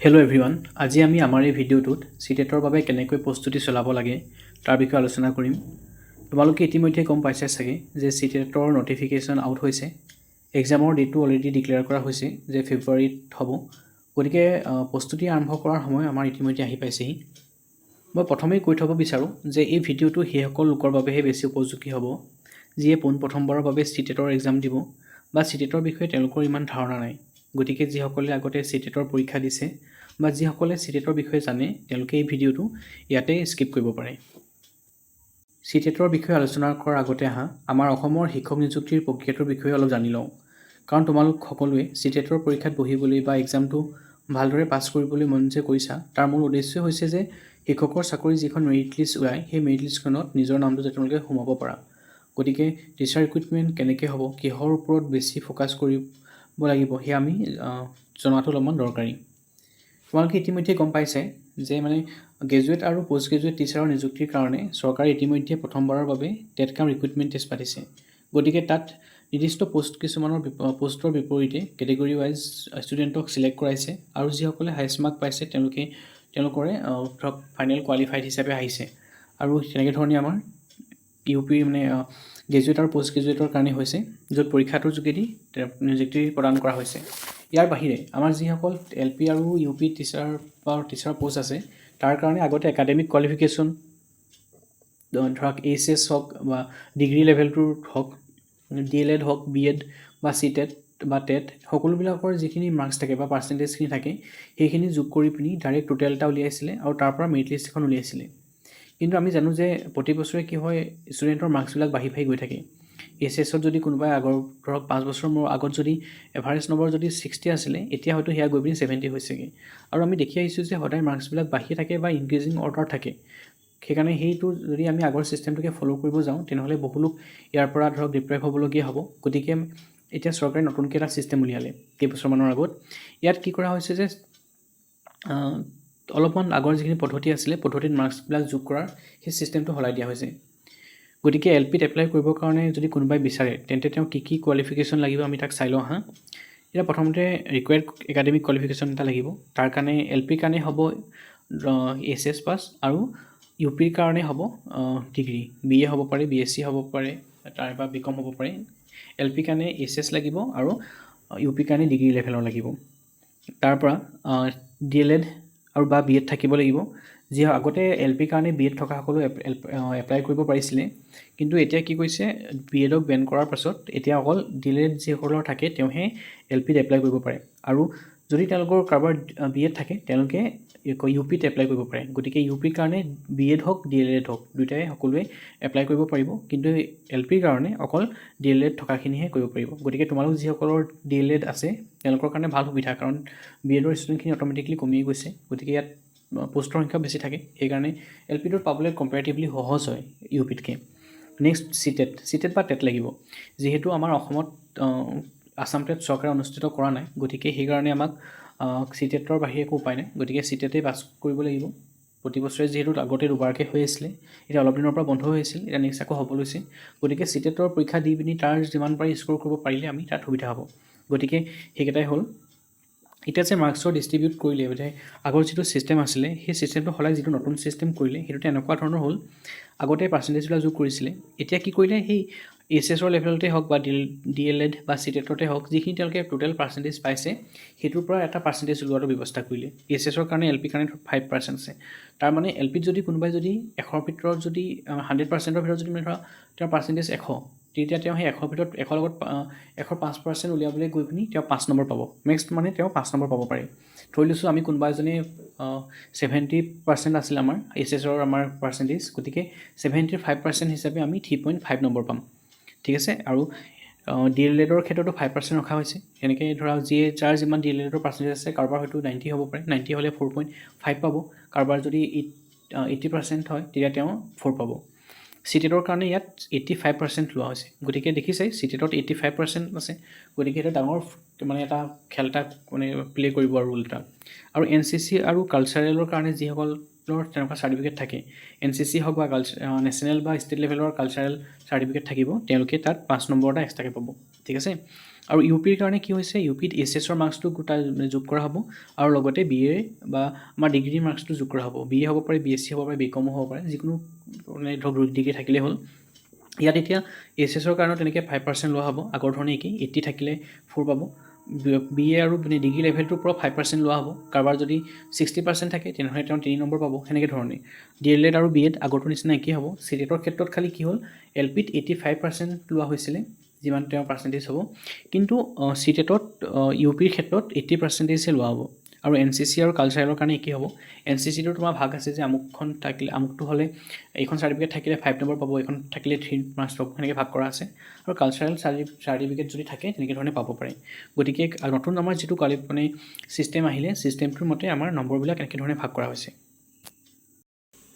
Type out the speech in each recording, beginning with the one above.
Hello' everyone, আজি আমি আমাৰ এই ভিডিঅ'টোত চিটেটৰ বাবে কেনেকৈ প্ৰস্তুতি চলাব লাগে তাৰ বিষয়ে আলোচনা কৰিম। তোমালোকে ইতিমধ্যে গম পাইছে চাগে যে চিটেটৰ ন'টিফিকেশ্যন আউট হৈছে। এক্সামৰ ডেটটো অলৰেডি ডিক্লেয়াৰ কৰা হৈছে যে ফেব্ৰুৱাৰীত হ'ব। গতিকে প্ৰস্তুতি আৰম্ভ কৰাৰ সময় আমাৰ ইতিমধ্যে আহি পাইছেহি। মই প্ৰথমেই কৈ থ'ব বিচাৰোঁ যে এই ভিডিঅ'টো সেইসকল লোকৰ বাবেহে বেছি উপযোগী হ'ব যিয়ে পোনপ্ৰথমবাৰৰ বাবে চিটেটৰ এক্সাম দিব বা চিটেটৰ বিষয়ে তেওঁলোকৰ ইমান ধাৰণা নাই। গতিকে যিসকলে আগতে চিটেটৰ পৰীক্ষা দিছে বা যিসকলে চিটেটৰ বিষয়ে জানে, তেওঁলোকে এই ভিডিঅ'টো ইয়াতে স্কিপ কৰিব পাৰে। চিটেটৰ বিষয়ে আলোচনা কৰাৰ আগতে আহা, আমাৰ অসমৰ শিক্ষক নিযুক্তিৰ প্ৰক্ৰিয়াটোৰ বিষয়ে অলপ জানি লওঁ। কাৰণ তোমালোক সকলোৱে চিটেটৰ পৰীক্ষাত বহিবলৈ বা এক্সামটো ভালদৰে পাছ কৰিবলৈ মন যে কৰিছা, তাৰ মূল উদ্দেশ্যই হৈছে যে শিক্ষকৰ চাকৰিৰ যিখন মেৰিট লিষ্ট ওলায়, সেই মেৰিট লিষ্টখনত নিজৰ নামটো যাতে তোমালোকে সোমাব পাৰা। গতিকে টিচাৰ ৰিক্ৰুইটমেণ্ট কেনেকৈ হ'ব, কিহৰ ওপৰত বেছি ফ'কাছ কৰিব লাগিব, সেয়া আমি জনাটো অলপমান দৰকাৰী। তোমালোকে ইতিমধ্যে গম পাইছে যে মানে গ্ৰেজুৱেট আৰু পষ্ট গ্ৰেজুৱেট টিচাৰৰ নিযুক্তিৰ কাৰণে চৰকাৰে ইতিমধ্যে প্ৰথমবাৰৰ বাবে টেট কাম ৰিক্ৰুইটমেণ্ট টেষ্ট পাতিছে। গতিকে তাত নিৰ্দিষ্ট পষ্ট কিছুমানৰ পষ্টৰ বিপৰীতে কেটেগৰী ৱাইজ ষ্টুডেণ্টক চিলেক্ট কৰাইছে আৰু যিসকলে হায়েষ্ট মাৰ্ক পাইছে, তেওঁলোকে তেওঁলোকৰে ধৰক ফাইনেল কোৱালিফাইড হিচাপে আহিছে। আৰু তেনেকৈ ধৰণে আমাৰ ইউ পিৰ মানে গ্ৰেজুৱেট আৰু পষ্ট গ্ৰেজুৱেটৰ কাৰণে হৈছে, য'ত পৰীক্ষাটোৰ যোগেদি নিযুক্তি প্ৰদান কৰা হৈছে। ইয়াৰ বাহিৰে আমাৰ যিসকল এল পি আৰু ইউ পি টিচাৰ বা টিচাৰ পষ্ট আছে, তাৰ কাৰণে আগতে একাডেমিক কোৱালিফিকেশ্যন ধৰক এইচ এছ হওক বা ডিগ্ৰী লেভেলটোৰ হওক, ডি এল এড হওক, বি এড বা চি টেট বা টেট, সকলোবিলাকৰ যিখিনি মাৰ্কছ থাকে বা পাৰ্চেণ্টেজখিনি থাকে, সেইখিনি যোগ কৰি পিনি ডাইৰেক্ট টোটেল এটা উলিয়াইছিলে আৰু তাৰ পৰা মেৰিট লিষ্ট এখন উলিয়াইছিলে। কিন্তু আমি জানো যে প্ৰতি বছৰে কি হয়, ষ্টুডেণ্টৰ মাৰ্কছবিলাক বাঢ়ি বাঢ়ি গৈ থাকে। এইচ এছত যদি কোনোবাই আগৰ ধৰক 5 বছৰ মূৰৰ আগত যদি এভাৰেজ নম্বৰ যদি 60 আছিলে, এতিয়া হয়তো সেয়া গৈ পিনি 70 হৈছেগৈ। আৰু আমি দেখি আহিছোঁ যে সদায় মাৰ্কছবিলাক বাঢ়িয়ে থাকে বা ইনক্ৰিজিং অৰ্ডাৰ থাকে। সেইকাৰণে সেইটো যদি আমি আগৰ ছিষ্টেমটোকে ফ'ল' কৰিব যাওঁ, তেনেহ'লে বহু লোক ইয়াৰ পৰা ধৰক ডিপ্ৰাইভ হ'বলগীয়া হ'ব। গতিকে এতিয়া চৰকাৰে নতুনকৈ এটা ছিষ্টেম উলিয়ালে কেইবছৰমানৰ আগত। ইয়াত কি কৰা হৈছে যে অলপমান আগৰ যিখিনি পদ্ধতি আছিলে, পদ্ধতিত মাৰ্কছবিলাক যোগ কৰাৰ সেই ছিষ্টেমটো সলাই দিয়া হৈছে। গতিকে এল পিত এপ্লাই কৰিবৰ কাৰণে যদি কোনোবাই বিচাৰে, তেন্তে তেওঁ কি কি কোৱালিফিকেশ্যন লাগিব আমি তাক চাই লওঁ আহা। এতিয়া প্ৰথমতে ৰিকুৱাৰ্ড একাডেমিক কোৱালিফিকেশ্যন এটা লাগিব। তাৰ কাৰণে এল পিৰ কাৰণে হ'ব এইচ এছ পাছ আৰু ইউ পিৰ কাৰণে হ'ব ডিগ্ৰী, বি এ হ'ব পাৰে, বি এছ চি হ'ব পাৰে, তাৰ বা বি কম হ'ব পাৰে। এল পিৰ কাৰণে এইচ এছ লাগিব আৰু ইউ পিৰ কাৰণে ডিগ্ৰী লেভেলৰ লাগিব। তাৰ পৰা ডি এল এড আৰু বা বি এড থাকিব লাগিব। যি আগতে এল পিৰ কাৰণে বি এড থকা সকলো এপ্লাই কৰিব পাৰিছিলে, কিন্তু এতিয়া কি কৰিছে, বি এডক বেন কৰাৰ পাছত এতিয়া অকল ডি এল এড যিসকলৰ থাকে, তেওঁহে এল পিত এপ্লাই কৰিব পাৰে। আৰু যদি তেওঁলোকৰ কাৰোবাৰ বি এড থাকে, তেওঁলোকে ইউ পিত এপ্লাই কৰিব পাৰে। গতিকে ইউ পিৰ কাৰণে বি এড হওক, ডি এল এড হওক, দুয়োটাই সকলোৱে এপ্লাই কৰিব পাৰিব। কিন্তু এল পিৰ কাৰণে অকল ডি এল এড থকাখিনিহে কৰিব পাৰিব। গতিকে তোমালোক যিসকলৰ ডি এল এড আছে, তেওঁলোকৰ কাৰণে ভাল সুবিধা, কাৰণ বি এডৰ ষ্টুডেণ্টখিনি অট'মেটিকলি কমিয়ে গৈছে। গতিকে ইয়াত পষ্টৰ সংখ্যা বেছি থাকে, সেইকাৰণে এল পিটোত পাবলৈ কম্পেৰেটিভলি সহজ হয় ইউ পিতকৈ। Next C TET, C TET বা টেট লাগিব। যিহেতু আমাৰ অসমত আছাম টেট চৰকাৰে অনুষ্ঠিত কৰা নাই, গতিকে সেইকাৰণে আমাক চি টেটৰ বাহিৰে একো উপায় নাই। গতিকে চি টেটেই পাছ কৰিব লাগিব। প্ৰতি বছৰে যিহেতু আগতে দুবাৰকৈ হৈ আছিলে, এতিয়া অলপ দিনৰ পৰা বন্ধ হৈ আছিল, এতিয়া নেক্সট আকৌ হ'ব লৈছে। গতিকে চি টেটৰ পৰীক্ষা দি পিনি তাৰ যিমান পাৰি স্ক'ৰ কৰিব পাৰিলে আমি তাত সুবিধা হ'ব। গতিকে সেইকেইটাই হ'ল। এতিয়া যে মাৰ্কছৰ ডিষ্ট্ৰিবিউট কৰিলে, এতিয়া আগৰ যিটো ছিষ্টেম আছিলে, সেই ছিষ্টেমটো সলাই যিটো নতুন ছিষ্টেম কৰিলে, সেইটোতে এনেকুৱা ধৰণৰ হ'ল। আগতে পাৰ্চেণ্টেজবিলাক যোগ কৰিছিলে, এতিয়া কি কৰিলে, সেই এইচ এছৰ লেভেলতে হওক বা ডি এল এড বা চি টেটতে হওক, যিখিনি তেওঁলোকে টোটেল পাৰ্চেণ্টেজ পাইছে, সেইটোৰ পৰা এটা পাৰ্চেণ্টেজ ওলোৱাটো ব্যৱস্থা কৰিলে। এইচ এছৰ কাৰণে, এল পিৰ কাৰণে 5% আছে। তাৰমানে এল পিত যদি কোনোবাই যদি 100ৰ ভিতৰত যদি 100%ৰ ভিতৰত যদি মানে ধৰা তেওঁৰ পাৰ্চেণ্টেজ 100, তেতিয়া তেওঁ সেই 100ৰ ভিতৰত 100ৰ লগত 100ৰ 5% উলিয়াবলৈ গৈ পিনি তেওঁ 5 নম্বৰ পাব মেক্স, মানে তেওঁ 5 নম্বৰ পাব পাৰে। ধৰি লৈছোঁ আমি কোনোবা এজনে 70% আছিল আমাৰ এইচ এছৰ আমাৰ পাৰ্চেণ্টেজ, গতিকে 75% হিচাপে আমি 3.5 নম্বৰ পাম, ঠিক আছে। আৰু ডি এল এডৰ ক্ষেত্ৰতো 5% ৰখা হৈছে। সেনেকৈ ধৰা যিয়ে যাৰ যিমান ডি এল এডৰ পাৰ্চেণ্টেজ আছে, কাৰোবাৰ হয়তো 90 হ'ব পাৰে, 90 হ'লে 4.5 পাব। কাৰোবাৰ যদি 80% হয়, তেতিয়া তেওঁ 4 পাব। চি টেটৰ কাৰণে ইয়াত 85% লোৱা হৈছে। গতিকে দেখিছে, চি টেটত 85% আছে। গতিকে সেইটো ডাঙৰ মানে এটা খেল এটা মানে প্লে' কৰিব আৰু ৰোল এটা। আৰু এন চি চি আৰু কালচাৰেলৰ কাৰণে যিসকলৰ তেনেকুৱা চাৰ্টিফিকেট থাকে, এন চি চি হওক বা নেশ্যনেল বা ষ্টেট লেভেলৰ কালচাৰেল চাৰ্টিফিকেট থাকিব, তেওঁলোকে তাত 5 নম্বৰ এটা এক্সট্ৰাকৈ পাব, ঠিক আছে। আৰু ইউ পিৰ কাৰণে কি হৈছে? ইউ পিত এইচ এছৰ মাৰ্কছটো গোটাই যোগ কৰা হ'ব আৰু লগতে বি এ বা আমাৰ ডিগ্ৰীৰ মাৰ্কছটো যোগ কৰা হ'ব। বি এ হ'ব পাৰে, বি এছ চি হ'ব পাৰে, বি কমো হ'ব পাৰে, যিকোনো মানে ধৰক ডিগ্ৰী থাকিলেই হ'ল। ইয়াত এতিয়া এইচ এছৰ কাৰণেও তেনেকৈ 5% লোৱা হ'ব, আগৰ ধৰণে একেই, 80 থাকিলে 4 পাব। বি এ আৰু মানে ডিগ্ৰী লেভেলটোৰ পৰা 5% লোৱা হ'ব। কাৰোবাৰ যদি 60% থাকে, তেনেহ'লে তেওঁ 3 নম্বৰ পাব, সেনেকৈ ধৰণে। ডি এল এড আৰু বি এড আগৰটোৰ নিচিনা একেই হ'ব। চি টেটৰ ক্ষেত্ৰত খালি কি হ'ল, এল পিত 85% লোৱা হৈছিলে, যিমান তেওঁৰ পাৰ্চেণ্টেজ হ'ব, কিন্তু চি টেটত ইউ পিৰ ক্ষেত্ৰত 80 পাৰ্চেণ্টেজহে লোৱা হ'ব। আৰু এন চি চি আৰু কালচাৰেলৰ কাৰণে একেই হ'ব। এন চি চিটো তোমাৰ ভাগ আছে যে আমুকখন থাকিলে, আমুকটো হ'লে, এইখন চাৰ্টিফিকেট থাকিলে 5 নম্বৰ পাব, এইখন থাকিলে 3 মাৰ্কছ পাব, সেনেকৈ ভাগ কৰা আছে। আৰু কালচাৰেল চাৰ্টিফিকেট যদি থাকে, তেনেকৈ ধৰণে পাব পাৰে। গতিকে নতুন আমাৰ যিটো মানে ছিষ্টেম আহিলে, ছিষ্টেমটোৰ মতে আমাৰ নম্বৰবিলাক এনেকৈ ধৰণে ভাগ কৰা হৈছে।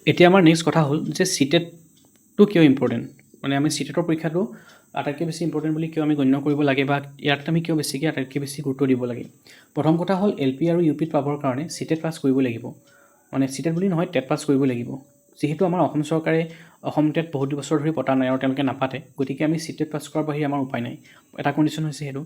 এতিয়া আমাৰ নেক্সট কথা হ'ল যে চি টেটটো কিয় ইম্পৰ্টেণ্ট, মানে আমি চি টেটৰ পৰীক্ষাটো আটাইতকৈ বেছি ইম্পৰ্টেণ্ট বুলি কিয় আমি গণ্য কৰিব লাগে বা ইয়াত আমি কিয় বেছিকৈ আটাইতকৈ বেছি গুৰুত্ব দিব লাগে? প্ৰথম কথা হ'ল, এল পি আৰু ইউ পিত পাবৰ কাৰণে চি টেট পাছ কৰিব লাগিব। মানে চি টেট বুলি নহয়, টেট পাছ কৰিব লাগিব। যিহেতু আমাৰ অসম চৰকাৰে অসম টেট বহুত বছৰ ধৰি পতা নাই আৰু তেওঁলোকে নাপাতে, গতিকে আমি চি টেট পাছ কৰাৰ বাহিৰে আমাৰ উপায় নাই। এটা কণ্ডিশ্যন হৈছে সেইটো।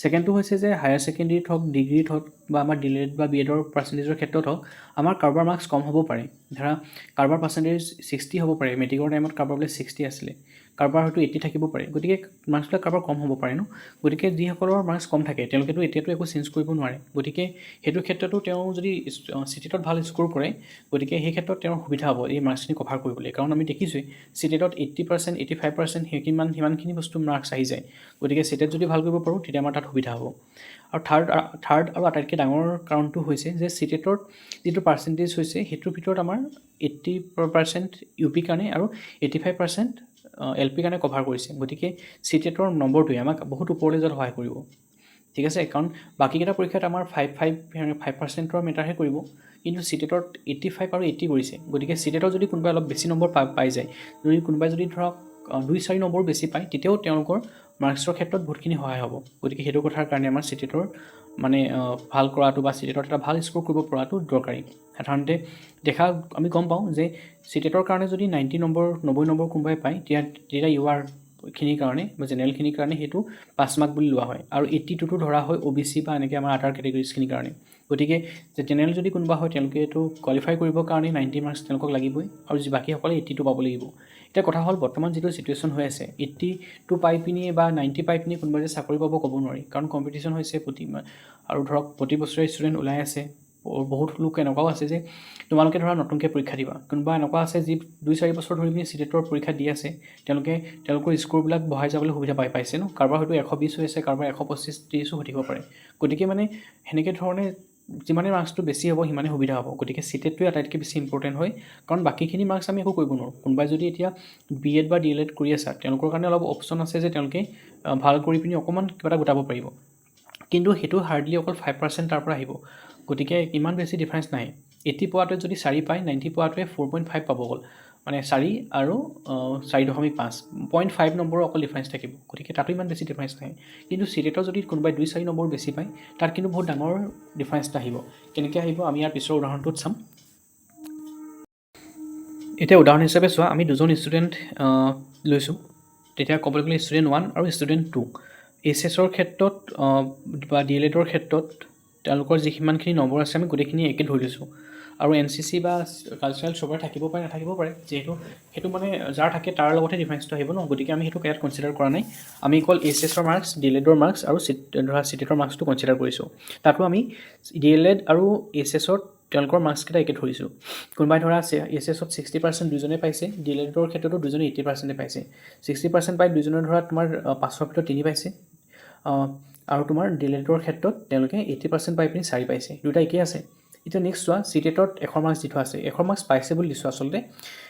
ছেকেণ্ডটো হৈছে যে হায়াৰ ছেকেণ্ডেৰীত হওক, ডিগ্ৰীত হওক বা আমাৰ ডি এল এড বা বি এডৰ পাৰ্চেণ্টেজৰ ক্ষেত্ৰত হওক, আমাৰ কাৰোবাৰ মাৰ্কছ কম হ'ব পাৰে। ধৰা কাৰোবাৰ পাৰ্চেণ্টেজ 60 হ'ব পাৰে, মেট্ৰিকৰ টাইমত কাৰোবাৰ বোলে 60 আছিলে, কাৰোবাৰ হয়তো 80 থাকিব পাৰে। গতিকে মাৰ্কছবিলাক কাৰোবাৰ কম হ'ব পাৰে ন। গতিকে যিসকলৰ মাৰ্কছ কম থাকে, তেওঁলোকেতো এতিয়াতো একো চেঞ্জ কৰিব নোৱাৰে। গতিকে সেইটো ক্ষেত্ৰতো তেওঁ যদি চি টেটত ভাল স্ক'ৰ কৰে, গতিকে সেই ক্ষেত্ৰত তেওঁৰ সুবিধা হ'ব এই মাৰ্কছখিনি কভাৰ কৰিবলৈ। কাৰণ আমি দেখিছোঁৱেই, চি টেটত 80%, 85% সেইকিমান সিমানখিনি বস্তু মাৰ্কছ আহি যায়। গতিকে চি টেট যদি ভাল কৰিব পাৰোঁ, তেতিয়া আমাৰ তাত সুবিধা হ'ব। আৰু থাৰ্ড আৰু আটাইতকৈ ডাঙৰ কাৰণটো হৈছে যে চি টেটৰ যিটো পাৰ্চেণ্টেজ হৈছে, সেইটোৰ ভিতৰত আমাৰ 80% ইউ পিৰ কাৰণে আৰু 85% এল পিৰ কাৰণে কভাৰ কৰিছে। গতিকে চি টেটৰ নম্বৰটোৱে আমাক বহুত ওপৰলৈ যোৱাত সহায় কৰিব, ঠিক আছে? কাৰণ বাকীকেইটা পৰীক্ষাত আমাৰ ফাইভ ফাইভ ফাইভ পাৰ্চেণ্টৰ মেটাৰহে কৰিব, কিন্তু চি টেটত 85 আৰু 80 কৰিছে। গতিকে চি টেটত যদি কোনোবাই অলপ বেছি নম্বৰ পাই যায়, যদি কোনোবাই যদি ধৰক 2-4 নম্বৰ বেছি পায়, তেতিয়াও তেওঁলোকৰ মাৰ্কছৰ ক্ষেত্ৰত বহুতখিনি সহায় হ'ব। গতিকে সেইটো কথাৰ কাৰণে আমাৰ চি টেটৰ মানে ভাল কৰাটো বা চি টেটত এটা ভাল স্ক'ৰ কৰিব পৰাটো দৰকাৰী। সাধাৰণতে দেখা আমি গম পাওঁ যে চি টেটৰ কাৰণে যদি 90 নম্বৰ, 90 নম্বৰ কোনোবাই পায়, তেতিয়া তেতিয়া ইউ আৰখিনিৰ কাৰণে বা জেনেৰেলখিনিৰ কাৰণে সেইটো 5 মাৰ্ক বুলি লোৱা হয় আৰু 82টো ধৰা হয় অ' বি চি বা এনেকৈ আমাৰ আদাৰ কেটেগৰিজখিনিৰ কাৰণে। গতিকে জেনেৰেল যদি কোনোবা হয়, তেওঁলোকে এইটো কোৱালিফাই কৰিবৰ কাৰণে 90 মাৰ্কছ তেওঁলোকক লাগিবই আৰু যি বাকীসকলে 82 পাব লাগিব। এতিয়া কথা হ'ল, বৰ্তমান যিটো চিটুৱেশ্যন হৈ আছে, 82 পাই পিনি বা 90 পাই পিনি কোনোবাই যে চাকৰি পাব ক'ব নোৱাৰি। কাৰণ কম্পিটিশ্যন হৈছে প্ৰতি আৰু ধৰক প্ৰতি বছৰে ষ্টুডেণ্ট ওলাই আছে। বহুত লোক এনেকুৱাও আছে যে তোমালোকে ধৰা নতুনকৈ পৰীক্ষা দিবা, কোনোবা এনেকুৱা আছে যি 2-4 বছৰ ধৰি পিনি চি টেটৰ পৰীক্ষা দি আছে, তেওঁলোকে তেওঁলোকৰ স্ক'ৰবিলাক বঢ়াই যাবলৈ সুবিধা পাইছে ন। কাৰোবাৰ হয়তো 120 হৈ আছে, কাৰোবাৰ 125-30ও হৈ থাকিব পাৰে। গতিকে মানে সেনেকৈ ধৰণে যিমানে মাৰ্কছটো বেছি হ'ব, সিমানে সুবিধা হ'ব। গতিকে চি টেটটোৱে আটাইতকৈ বেছি ইম্পৰ্টেণ্ট হয়, কাৰণ বাকীখিনি মাৰ্কছ আমি একো কৰিব নোৱাৰোঁ। কোনোবাই যদি এতিয়া বি এড বা ডি এল এড কৰি আছা, তেওঁলোকৰ কাৰণে অলপ অপশ্যন আছে যে তেওঁলোকে ভাল কৰি পিনি অকণমান কিবা এটা গোটাব পাৰিব, কিন্তু সেইটো হাৰ্ডলি অকল 5% তাৰ পৰা আহিব। গতিকে ইমান বেছি ডিফাৰেঞ্চ নাই। 80 পোৱাটোৱে যদি 4 পায়, 90 পোৱাটোৱে 4.5 পাব অকল, মানে 4 আৰু 4.5, 0.5 নম্বৰৰ অকল ডিফাৰেঞ্চ থাকিব। গতিকে তাতো ইমান বেছি ডিফাৰেঞ্চ নাহে। কিন্তু চি টেটত যদি কোনোবাই 2-4 নম্বৰ বেছি পায়, তাত কিন্তু বহুত ডাঙৰ ডিফাৰেঞ্চ এটা আহিব। কেনেকৈ আহিব, আমি ইয়াৰ পিছৰ উদাহৰণটোত চাম। এতিয়া উদাহৰণ হিচাপে চোৱা, আমি দুজন ষ্টুডেণ্ট লৈছোঁ। তেতিয়া ক'বলৈ গ'লে ষ্টুডেণ্ট 1 আৰু ষ্টুডেণ্ট 2, এইচ এছৰ ক্ষেত্ৰত বা ডি এল এডৰ ক্ষেত্ৰত তেওঁলোকৰ যি সিমানখিনি নম্বৰ আছে, আমি গোটেইখিনি একে ধৰি লৈছোঁ। আৰু এন চি চি বা কালচাৰেল চবৰে থাকিব পাৰে, নাথাকিব পাৰে। যিহেতু সেইটো মানে যাৰ থাকে তাৰ লগতহে ডিফাৰেঞ্চটো আহিব ন। গতিকে আমি সেইটো ইয়াত কনচিডাৰ কৰা নাই। আমি অকল এইচ এছৰ মাৰ্কছ, ডি এল এডৰ মাৰ্কছ আৰু ধৰা চি টেটৰ মাৰ্কছটো কনচিডাৰ কৰিছোঁ। তাতো আমি ডি এল এড আৰু এইচ এছত তেওঁলোকৰ মাৰ্কছকেইটা একে ধৰিছোঁ। কোনোবাই ধৰা এইচ এছত 60% দুজনে পাইছে, ডি এল এডৰ ক্ষেত্ৰতো দুজনে 80%-এ পাইছে। 60% পাই দুজনে ধৰা তোমাৰ 5ৰ ভিতৰত 3 পাইছে আৰু তোমাৰ ডি এল এডৰ ক্ষেত্ৰত তেওঁলোকে 80% পাই পিনি 4 পাইছে। দুয়োটা একেই আছে। এতিয়া নেক্সট চোৱা, চি টেটত 100 মাৰ্কছ দি থোৱা আছে, 100 মাৰ্কছ পাইছে বুলি দিছোঁ আচলতে।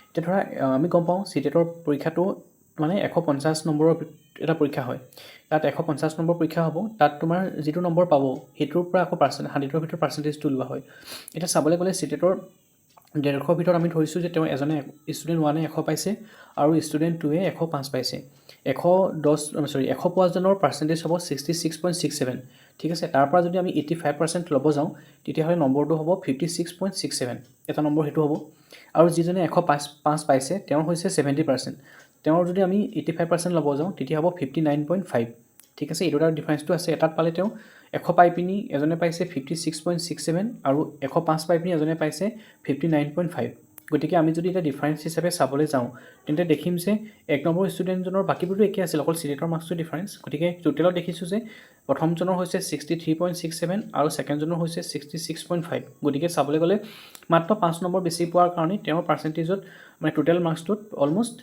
এতিয়া ধৰা আমি গম পাওঁ, চি টেটৰ পৰীক্ষাটো মানে 150 নম্বৰৰ এটা পৰীক্ষা হয়। তাত 150 নম্বৰ পৰীক্ষা হ'ব। তাত তোমাৰ যিটো নম্বৰ পাব, সেইটোৰ পৰা আকৌ পাৰ্চেণ্ট 100ৰ ভিতৰত পাৰ্চেণ্টেজটো লোৱা হয়। এতিয়া চাবলৈ গ'লে চি টেটৰ 150ৰ ভিতৰত আমি ধৰিছোঁ যে তেওঁ এজনে, ষ্টুডেণ্ট 1-এ 100 পাইছে আৰু ষ্টুডেণ্ট 2-এ 105 পাইছে। 110, চৰি, 100 পোৱাজনৰ পাৰ্চেণ্টেজ হ'ব 66.67, ঠিক আছে? তাৰ পৰা যদি আমি 85% ল'ব যাওঁ, তেতিয়াহ'লে নম্বৰটো হ'ব 56.67 এটা নম্বৰ সেইটো হ'ব। আৰু যিজনে 105 পাইছে, তেওঁৰ হৈছে 70%। তেওঁৰ যদি আমি 85% ল'ব যাওঁ, তেতিয়া হ'ব 59.5। ঠিক আছে, এই দুটাৰ ডিফাৰেঞ্চটো আছে। এটাত পালে তেওঁ 100 পাই পিনি এজনে পাইছে 56.67 আৰু 105 পাই পিনি এজনে পাইছে 59.5। গতিকে আমি যদি এতিয়া ডিফাৰেঞ্চ হিচাপে চাবলৈ যাওঁ, তেন্তে দেখিম যে এক নম্বৰ ষ্টুডেণ্টজনৰ বাকীবোৰতো একেই আছিল, অকল চিটেটৰ মাৰ্কছটো ডিফাৰেঞ্চ। গতিকে টোটেলত দেখিছোঁ যে প্ৰথমজনৰ হৈছে 63.67 আৰু ছেকেণ্ডজনৰ হৈছে 66.5। গতিকে চাবলৈ গ'লে মাত্ৰ 5 নম্বৰ বেছি পোৱাৰ কাৰণে তেওঁৰ পাৰ্চেণ্টেজত, মানে টোটেল মাৰ্কছটোত অলমষ্ট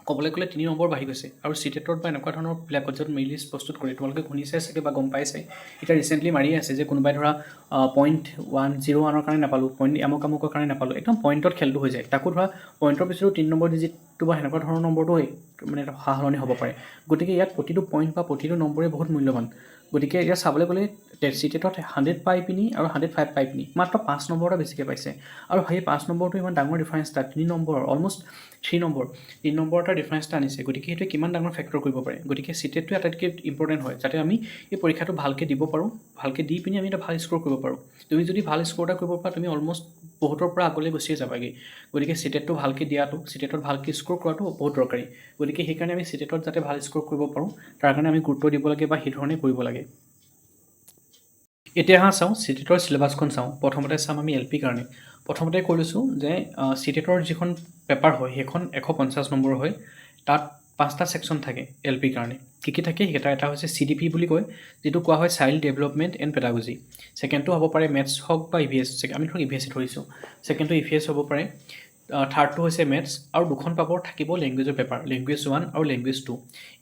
ক'বলৈ গ'লে 3 নম্বৰ বাঢ়ি গৈছে। আৰু চিটেটত বা এনেকুৱা ধৰণৰ বিলাকত য'ত মেৰিট লিষ্ট প্ৰস্তুত কৰে, তোমালোকে শুনিছাই চাগে বা গম পাইছাই, এতিয়া ৰিচেণ্টলি মাৰিয়ে আছে যে কোনোবাই ধৰা 0.101ৰ কাৰণে নাপালোঁ, পইণ্ট আমুক আমুকৰ কাৰণে নাপালোঁ, একদম পইণ্টত খেলটো হৈ যায়। তাকো ধৰা পইণ্টৰ পিছতো 3 নম্বৰ ডিজিটটো বা সেনেকুৱা ধৰণৰ নম্বৰটো মানে এটা সা সলনি হ'ব পাৰে। গতিকে ইয়াত প্ৰতিটো পইণ্ট বা প্ৰতিটো নম্বৰেই বহুত মূল্যৱান। গতিকে এতিয়া চাবলৈ গ'লে চিটেটত 100 পাই পিনি আৰু 105 পাই পিনি মাত্ৰ 5 নম্বৰ এটা বেছিকৈ পাইছে। আৰু সেই 5 নম্বৰটো ইমান ডাঙৰ ডিফাৰেঞ্চ এটা, 3 নম্বৰ, অলমষ্ট 3 নম্বৰ, 3 নম্বৰ এটা ডিফাৰেঞ্চ এটা আনিছে। গতিকে সেইটোৱে কিমান ডাঙৰ ফেক্টৰ কৰিব পাৰে। গতিকে চিটেটটোৱে আটাইতকৈ ইম্পৰ্টেণ্ট হয়, যাতে আমি এই পৰীক্ষাটো ভালকৈ দিব পাৰোঁ, ভালকৈ দি পিনি আমি এটা ভাল স্ক'ৰ কৰিব পাৰোঁ। তুমি যদি ভাল স্ক'ৰ এটা কৰিব পাৰা, তুমি অলমষ্ট বহুতৰ পৰা আগলৈ গুচিয়ে যাবাগৈ। গতিকে চিটেটটো ভালকৈ দিয়াটো, চিটেটত ভালকৈ স্ক'ৰ কৰাটো বহুত দৰকাৰী। গতিকে সেইকাৰণে আমি চিটেটত যাতে ভাল স্ক'ৰ কৰিব পাৰোঁ, তাৰ কাৰণে আমি গুৰুত্ব দিব লাগে বা সেইধৰণে কৰিব লাগে। এতিয়া আহা চাওঁ, চিটেটৰ চিলেবাছখন চাওঁ। প্ৰথমতে চাম আমি এল পিৰ কাৰণে। প্ৰথমতে কৈ লৈছোঁ যে চিটেটৰ যিখন পেপাৰ হয়, সেইখন 150 নম্বৰ হয়। তাত পাঁচটা ছেকশ্যন থাকে এল পিৰ কাৰণে। কি কি থাকে সেইকেইটা? এটা হৈছে চি ডি পি বুলি কয়, যিটো কোৱা হয় চাইল্ড ডেভেলপমেণ্ট এণ্ড পেডাগজি। ছেকেণ্ডটো হ'ব পাৰে মেথছ হওক বা ইভিএছ, আমি ধৰক ইভিএছ ধৰিছোঁ, ছেকেণ্ডটো ইভিএছ হ'ব পাৰে। থাৰ্ডটো হৈছে মেথছ আৰু দুখন পেপাৰ থাকিব লেংগুৱেজৰ পেপাৰ, লেংগুৱেজ 1 আৰু লেংগুৱেজ 2।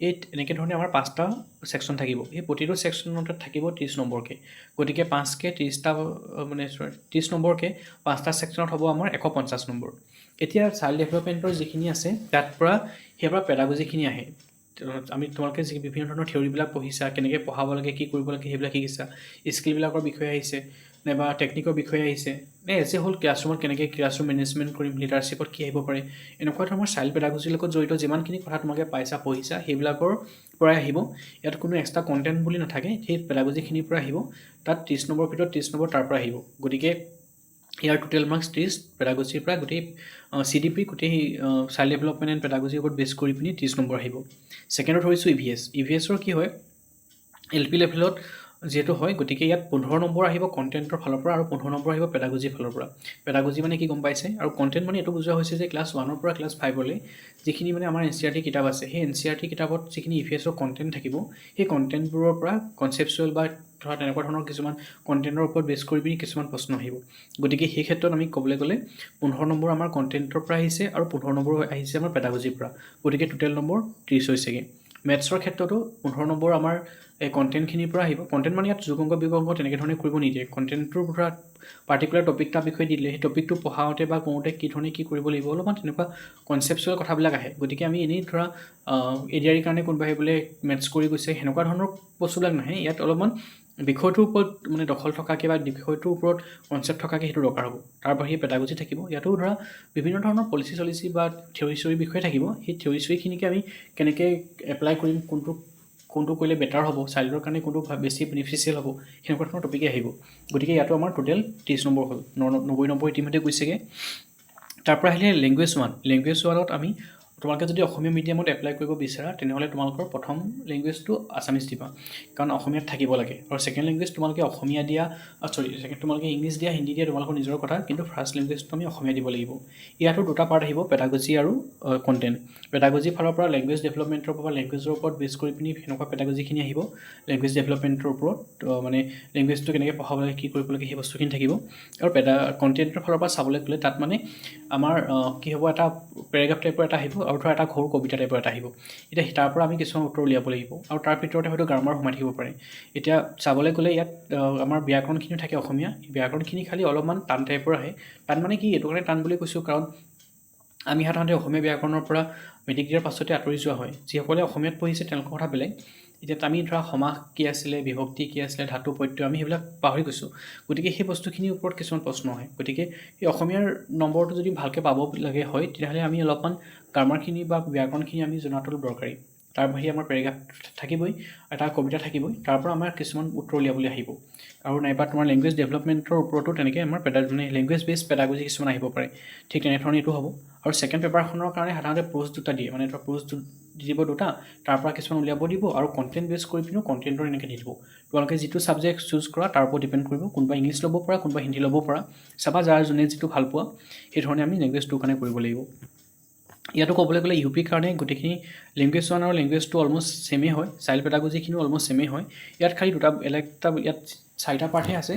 এই এনেকৈ ধৰণে আমাৰ পাঁচটা ছেকশ্যন থাকিব। এই প্ৰতিটো ছেকশ্যনতে থাকিব 30 নম্বৰকৈ। গতিকে পাঁচকৈ 30টা, মানে চৰি, 30 নম্বৰকৈ পাঁচটা ছেকশ্যনত হ'ব আমাৰ 150 নম্বৰ। এতিয়া চাইল্ড ডেভেলপমেণ্টৰ যিখিনি আছে, তাত পৰা সেই পৰা পেডাগজিখিনি আহে। আমি তোমালোকে যি বিভিন্ন ধৰণৰ থিয়ৰিবিলাক পঢ়িছা, কেনেকৈ পঢ়াব লাগে, কি কৰিব লাগে, সেইবিলাক শিকিছা, স্কিলবিলাকৰ বিষয়ে আহিছে নাইবা টেকনিকৰ বিষয়ে আহিছে, নে এজ এ হ'ল ক্লাছৰুমত কেনেকৈ ক্লাছৰুম মেনেজমেণ্ট কৰিম, লিডাৰশ্বিপত কি আহিব পাৰে, এনেকুৱা ধৰণৰ চাইল্ড পেডাগজিৰ লগত জড়িত যিমানখিনি কথা তোমালোকে পাইছা, পঢ়িছা, সেইবিলাকৰ পৰাই আহিব। ইয়াত কোনো এক্সট্ৰা কণ্টেণ্ট বুলি নাথাকে, সেই পেডাগজিখিনিৰ পৰা আহিব। তাত 30 নম্বৰৰ ভিতৰত 30 নম্বৰ তাৰ পৰা আহিব। গতিকে ইয়াৰ টোটেল মাৰ্কছ 30, পেডাগজিৰ পৰা গোটেই চি ডি পি, গোটেই চাইল্ড ডেভেলপমেণ্ট এণ্ড পেডাগজিৰ ওপৰত বেছ কৰি পিনি 30 নম্বৰ আহিব। ছেকেণ্ডত ধৰিছোঁ ইভিএছ। ইভিএছৰ কি হয়, এল পি লেভেলত যিহেতু হয়, গতিকে ইয়াত 15 নম্বৰ আহিব কণ্টেণ্টৰ ফালৰ পৰা আৰু 15 নম্বৰ আহিব পেডাগজিৰ ফালৰ পৰা। পেডাগজি মানে কি গম পাইছে? আৰু কণ্টেণ্ট মানে এইটো বুজোৱা হৈছে যে ক্লাছ 1ৰ পৰা ক্লাছ 5লৈ যিখিনি মানে আমাৰ এনচিইআৰটি কিতাপ আছে, সেই এনচিইআৰটি কিতাপত যিখিনি ইভিএছৰ কণ্টেণ্ট থাকিব, সেই কণ্টেণ্টবোৰৰ পৰা কনচেপচুৱেল বা ধৰা তেনেকুৱা ধৰণৰ কিছুমান কণ্টেণ্টৰ ওপৰত বেছ কৰি পিনি কিছুমান প্ৰশ্ন আহিব। গতিকে সেই ক্ষেত্ৰত আমি ক'বলৈ গ'লে 15 নম্বৰ আমাৰ কণ্টেণ্টৰ পৰা আহিছে আৰু 15 নম্বৰ আহিছে আমাৰ পেডাগজিৰ পৰা। গতিকে টোটেল নম্বৰ 30 হৈছেগৈ। মেথছৰ ক্ষেত্ৰতো 15 নম্বৰ আমাৰ এই কণ্টেণ্টখিনিৰ পৰা আহিব। কণ্টেণ্ট মানে ইয়াত যোগ অংক, বিয়োগ অংক তেনেকৈ ধৰণে কৰিব নিদিয়ে। কণ্টেণ্টটোৰ পৰা পাৰ্টিকুলাৰ টপিক এটা বিষয়ে দিলে, সেই টপিকটো পঢ়াওঁতে বা কৰোঁতে কি ধৰণে কি কৰিব লাগিব, অলপমান তেনেকুৱা কনচেপচুৱেল কথাবিলাক আহে। গতিকে আমি এনেই ধৰা এডিআৰিৰ কাৰণে কোনোবাই বোলে মেথছ কৰি গৈছে, সেনেকুৱা ধৰণৰ বস্তুবিলাক নাহে। ইয়াত অলপমান বিষয়টোৰ ওপৰত মানে দখল থকাকৈ বা বিষয়টোৰ ওপৰত কনচেপ্ট থকাকৈ সেইটো দৰকাৰ হ'ব। তাৰ বাহিৰে পেডাগজি থাকিব। ইয়াতো ধৰা বিভিন্ন ধৰণৰ পলিচি চলিচি বা থিয়ৰি চিয়ৰি বিষয়ে থাকিব। সেই থিয়ৰি চিয়ৰিখিনিকে আমি কেনেকৈ এপ্লাই কৰিম, কোনটো কোনটো কৰিলে বেটাৰ হ'ব, চাইল্ডৰ কাৰণে কোনটো বেছি বেনিফিচিয়েল হ'ব, সেনেকুৱা ধৰণৰ টপিকেই আহিব। গতিকে ইয়াতো আমাৰ টোটেল 30 নম্বৰ হ'ল, 90 নম্বৰ ইতিমধ্যে গৈছেগৈ। তাৰপৰা আহিলে লেংগুৱেজ 1। লেংগুৱেজ 1ত আমি তোমালোকে যদি অসমীয়া মিডিয়ামত এপ্লাই কৰিব বিচাৰা, তেনেহ'লে তোমালোকৰ প্ৰথম লেংগুৱেজটো আছামিজ দিবা, কাৰণ অসমীয়াত থাকিব লাগে। আৰু ছেকেণ্ড লেংগুৱেজ তোমালোকে অসমীয়া দিয়া, চৰি, ছেকেণ্ড তোমালোকে ইংলিছ দিয়া, হিন্দী দিয়া, তোমালোকৰ নিজৰ কথা, কিন্তু ফাৰ্ষ্ট লেংগুৱেজটো আমি অসমীয়া দিব লাগিব। ইয়াতো দুটা পাৰ্ট আহিব, পেডাগজি আৰু কণ্টেণ্ট। পেডাগজিৰ ফালৰ পৰা লেংগুৱেজ ডেভেলপমেণ্টৰ পৰা, লেংগুৱেজৰ ওপৰত বেছ কৰি পিনি সেনেকুৱা পেডাগজিখিনি আহিব। লেংগুৱেজ ডেভেলপমেণ্টৰ ওপৰত, মানে লেংগুৱেজটো কেনেকৈ পঢ়াব লাগে, কি কৰিব লাগে, সেই বস্তুখিনি থাকিব। আৰু কণ্টেণ্টৰ ফালৰ পৰা চাবলৈ গ'লে তাত মানে আমাৰ কি হ'ব, এটা পেৰেগ্ৰাফ টাইপৰ এটা আহিব আৰু ধৰা এটা সৰু কবিতা টাইপৰ এটা আহিব। এতিয়া তাৰ পৰা আমি কিছুমান উত্তৰ উলিয়াব লাগিব আৰু তাৰ ভিতৰতে হয়তো গ্ৰামাৰ সোমাই থাকিব পাৰে। এতিয়া চাবলৈ গ'লে ইয়াত আমাৰ ব্যাকৰণখিনিও থাকে অসমীয়া। ব্যাকৰণখিনি খালি অলপমান টান টাইপৰ আহে। টান মানে কি, এইটো কাৰণে টান বুলি কৈছোঁ, কাৰণ আমি সাধাৰণতে অসমীয়া ব্যাকৰণৰ পৰা মেট্ৰিক দিয়াৰ পাছতে আঁতৰি যোৱা হয়। যিসকলে অসমীয়াত পঢ়িছে, তেওঁলোকৰ কথা বেলেগ। এতিয়া আমি ধৰা সমাস কি আছিলে, বিভক্তি কি আছিলে, ধাতু প্ৰত্যয়, আমি সেইবিলাক পাহৰি গৈছোঁ। গতিকে সেই বস্তুখিনিৰ ওপৰত কিছুমান প্ৰশ্ন আহে। গতিকে এই অসমীয়াৰ নম্বৰটো যদি ভালকৈ পাব লাগে হয়, তেতিয়াহ'লে আমি অলপমান গ্ৰামাৰখিনি বা ব্যাকৰণখিনি আমি জনাটো অলপ দৰকাৰী। তাৰ বাহিৰে আমাৰ পেৰেগ্ৰাফ থাকিবই, এটা কবিতা থাকিবই, তাৰ পৰা আমাৰ কিছুমান উত্তৰ উলিয়াবলৈ আহিব। আৰু নাইবা তোমাৰ লেংগুৱেজ ডেভেলপমেণ্টৰ ওপৰতো তেনেকৈ আমাৰ মানে লেংগুৱেজ বেছ পেডাগজি কিছুমান আহিব পাৰে। ঠিক তেনেধৰণে এইটো হ'ব। আৰু ছেকেণ্ড পেপাৰখনৰ কাৰণে সাধাৰণতে প্ৰ'জ দুটা দিয়ে, মানে ধৰা প্ৰ'জ দি দিব দুটা, তাৰ পৰা কিছুমান উলিয়াব দিব আৰু কণ্টেণ্ট বেছ কৰি পিনিও কণ্টেণ্টৰ এনেকৈ দি দিব। তোমালোকে যিটো ছাবজেক্ট চুজ কৰা তাৰ ওপৰত ডিপেণ্ড কৰিব। কোনোবা ইংলিছ ল'ব পৰা, কোনোবা হিন্দী ল'ব পৰা। চাবা যাৰ যোনে যিটো ভাল পোৱা, সেই ধৰণে আমি লেংগুৱেজ টুৰ কাৰণে কৰিব লাগিব। ইয়াতো ক'বলৈ গ'লে ইউ পিৰ কাৰণে গোটেইখিনি লেংগুৱেজ ওৱান আৰু লেংগুৱেজ টু অলমষ্ট ছেমেই হয়। চাইল্ড পেডাগজিখিনিও অলমষ্ট ছেমেই হয়। ইয়াত খালি দুটা বেলেগ এটা, ইয়াত চাৰিটা পাৰ্টহে আছে।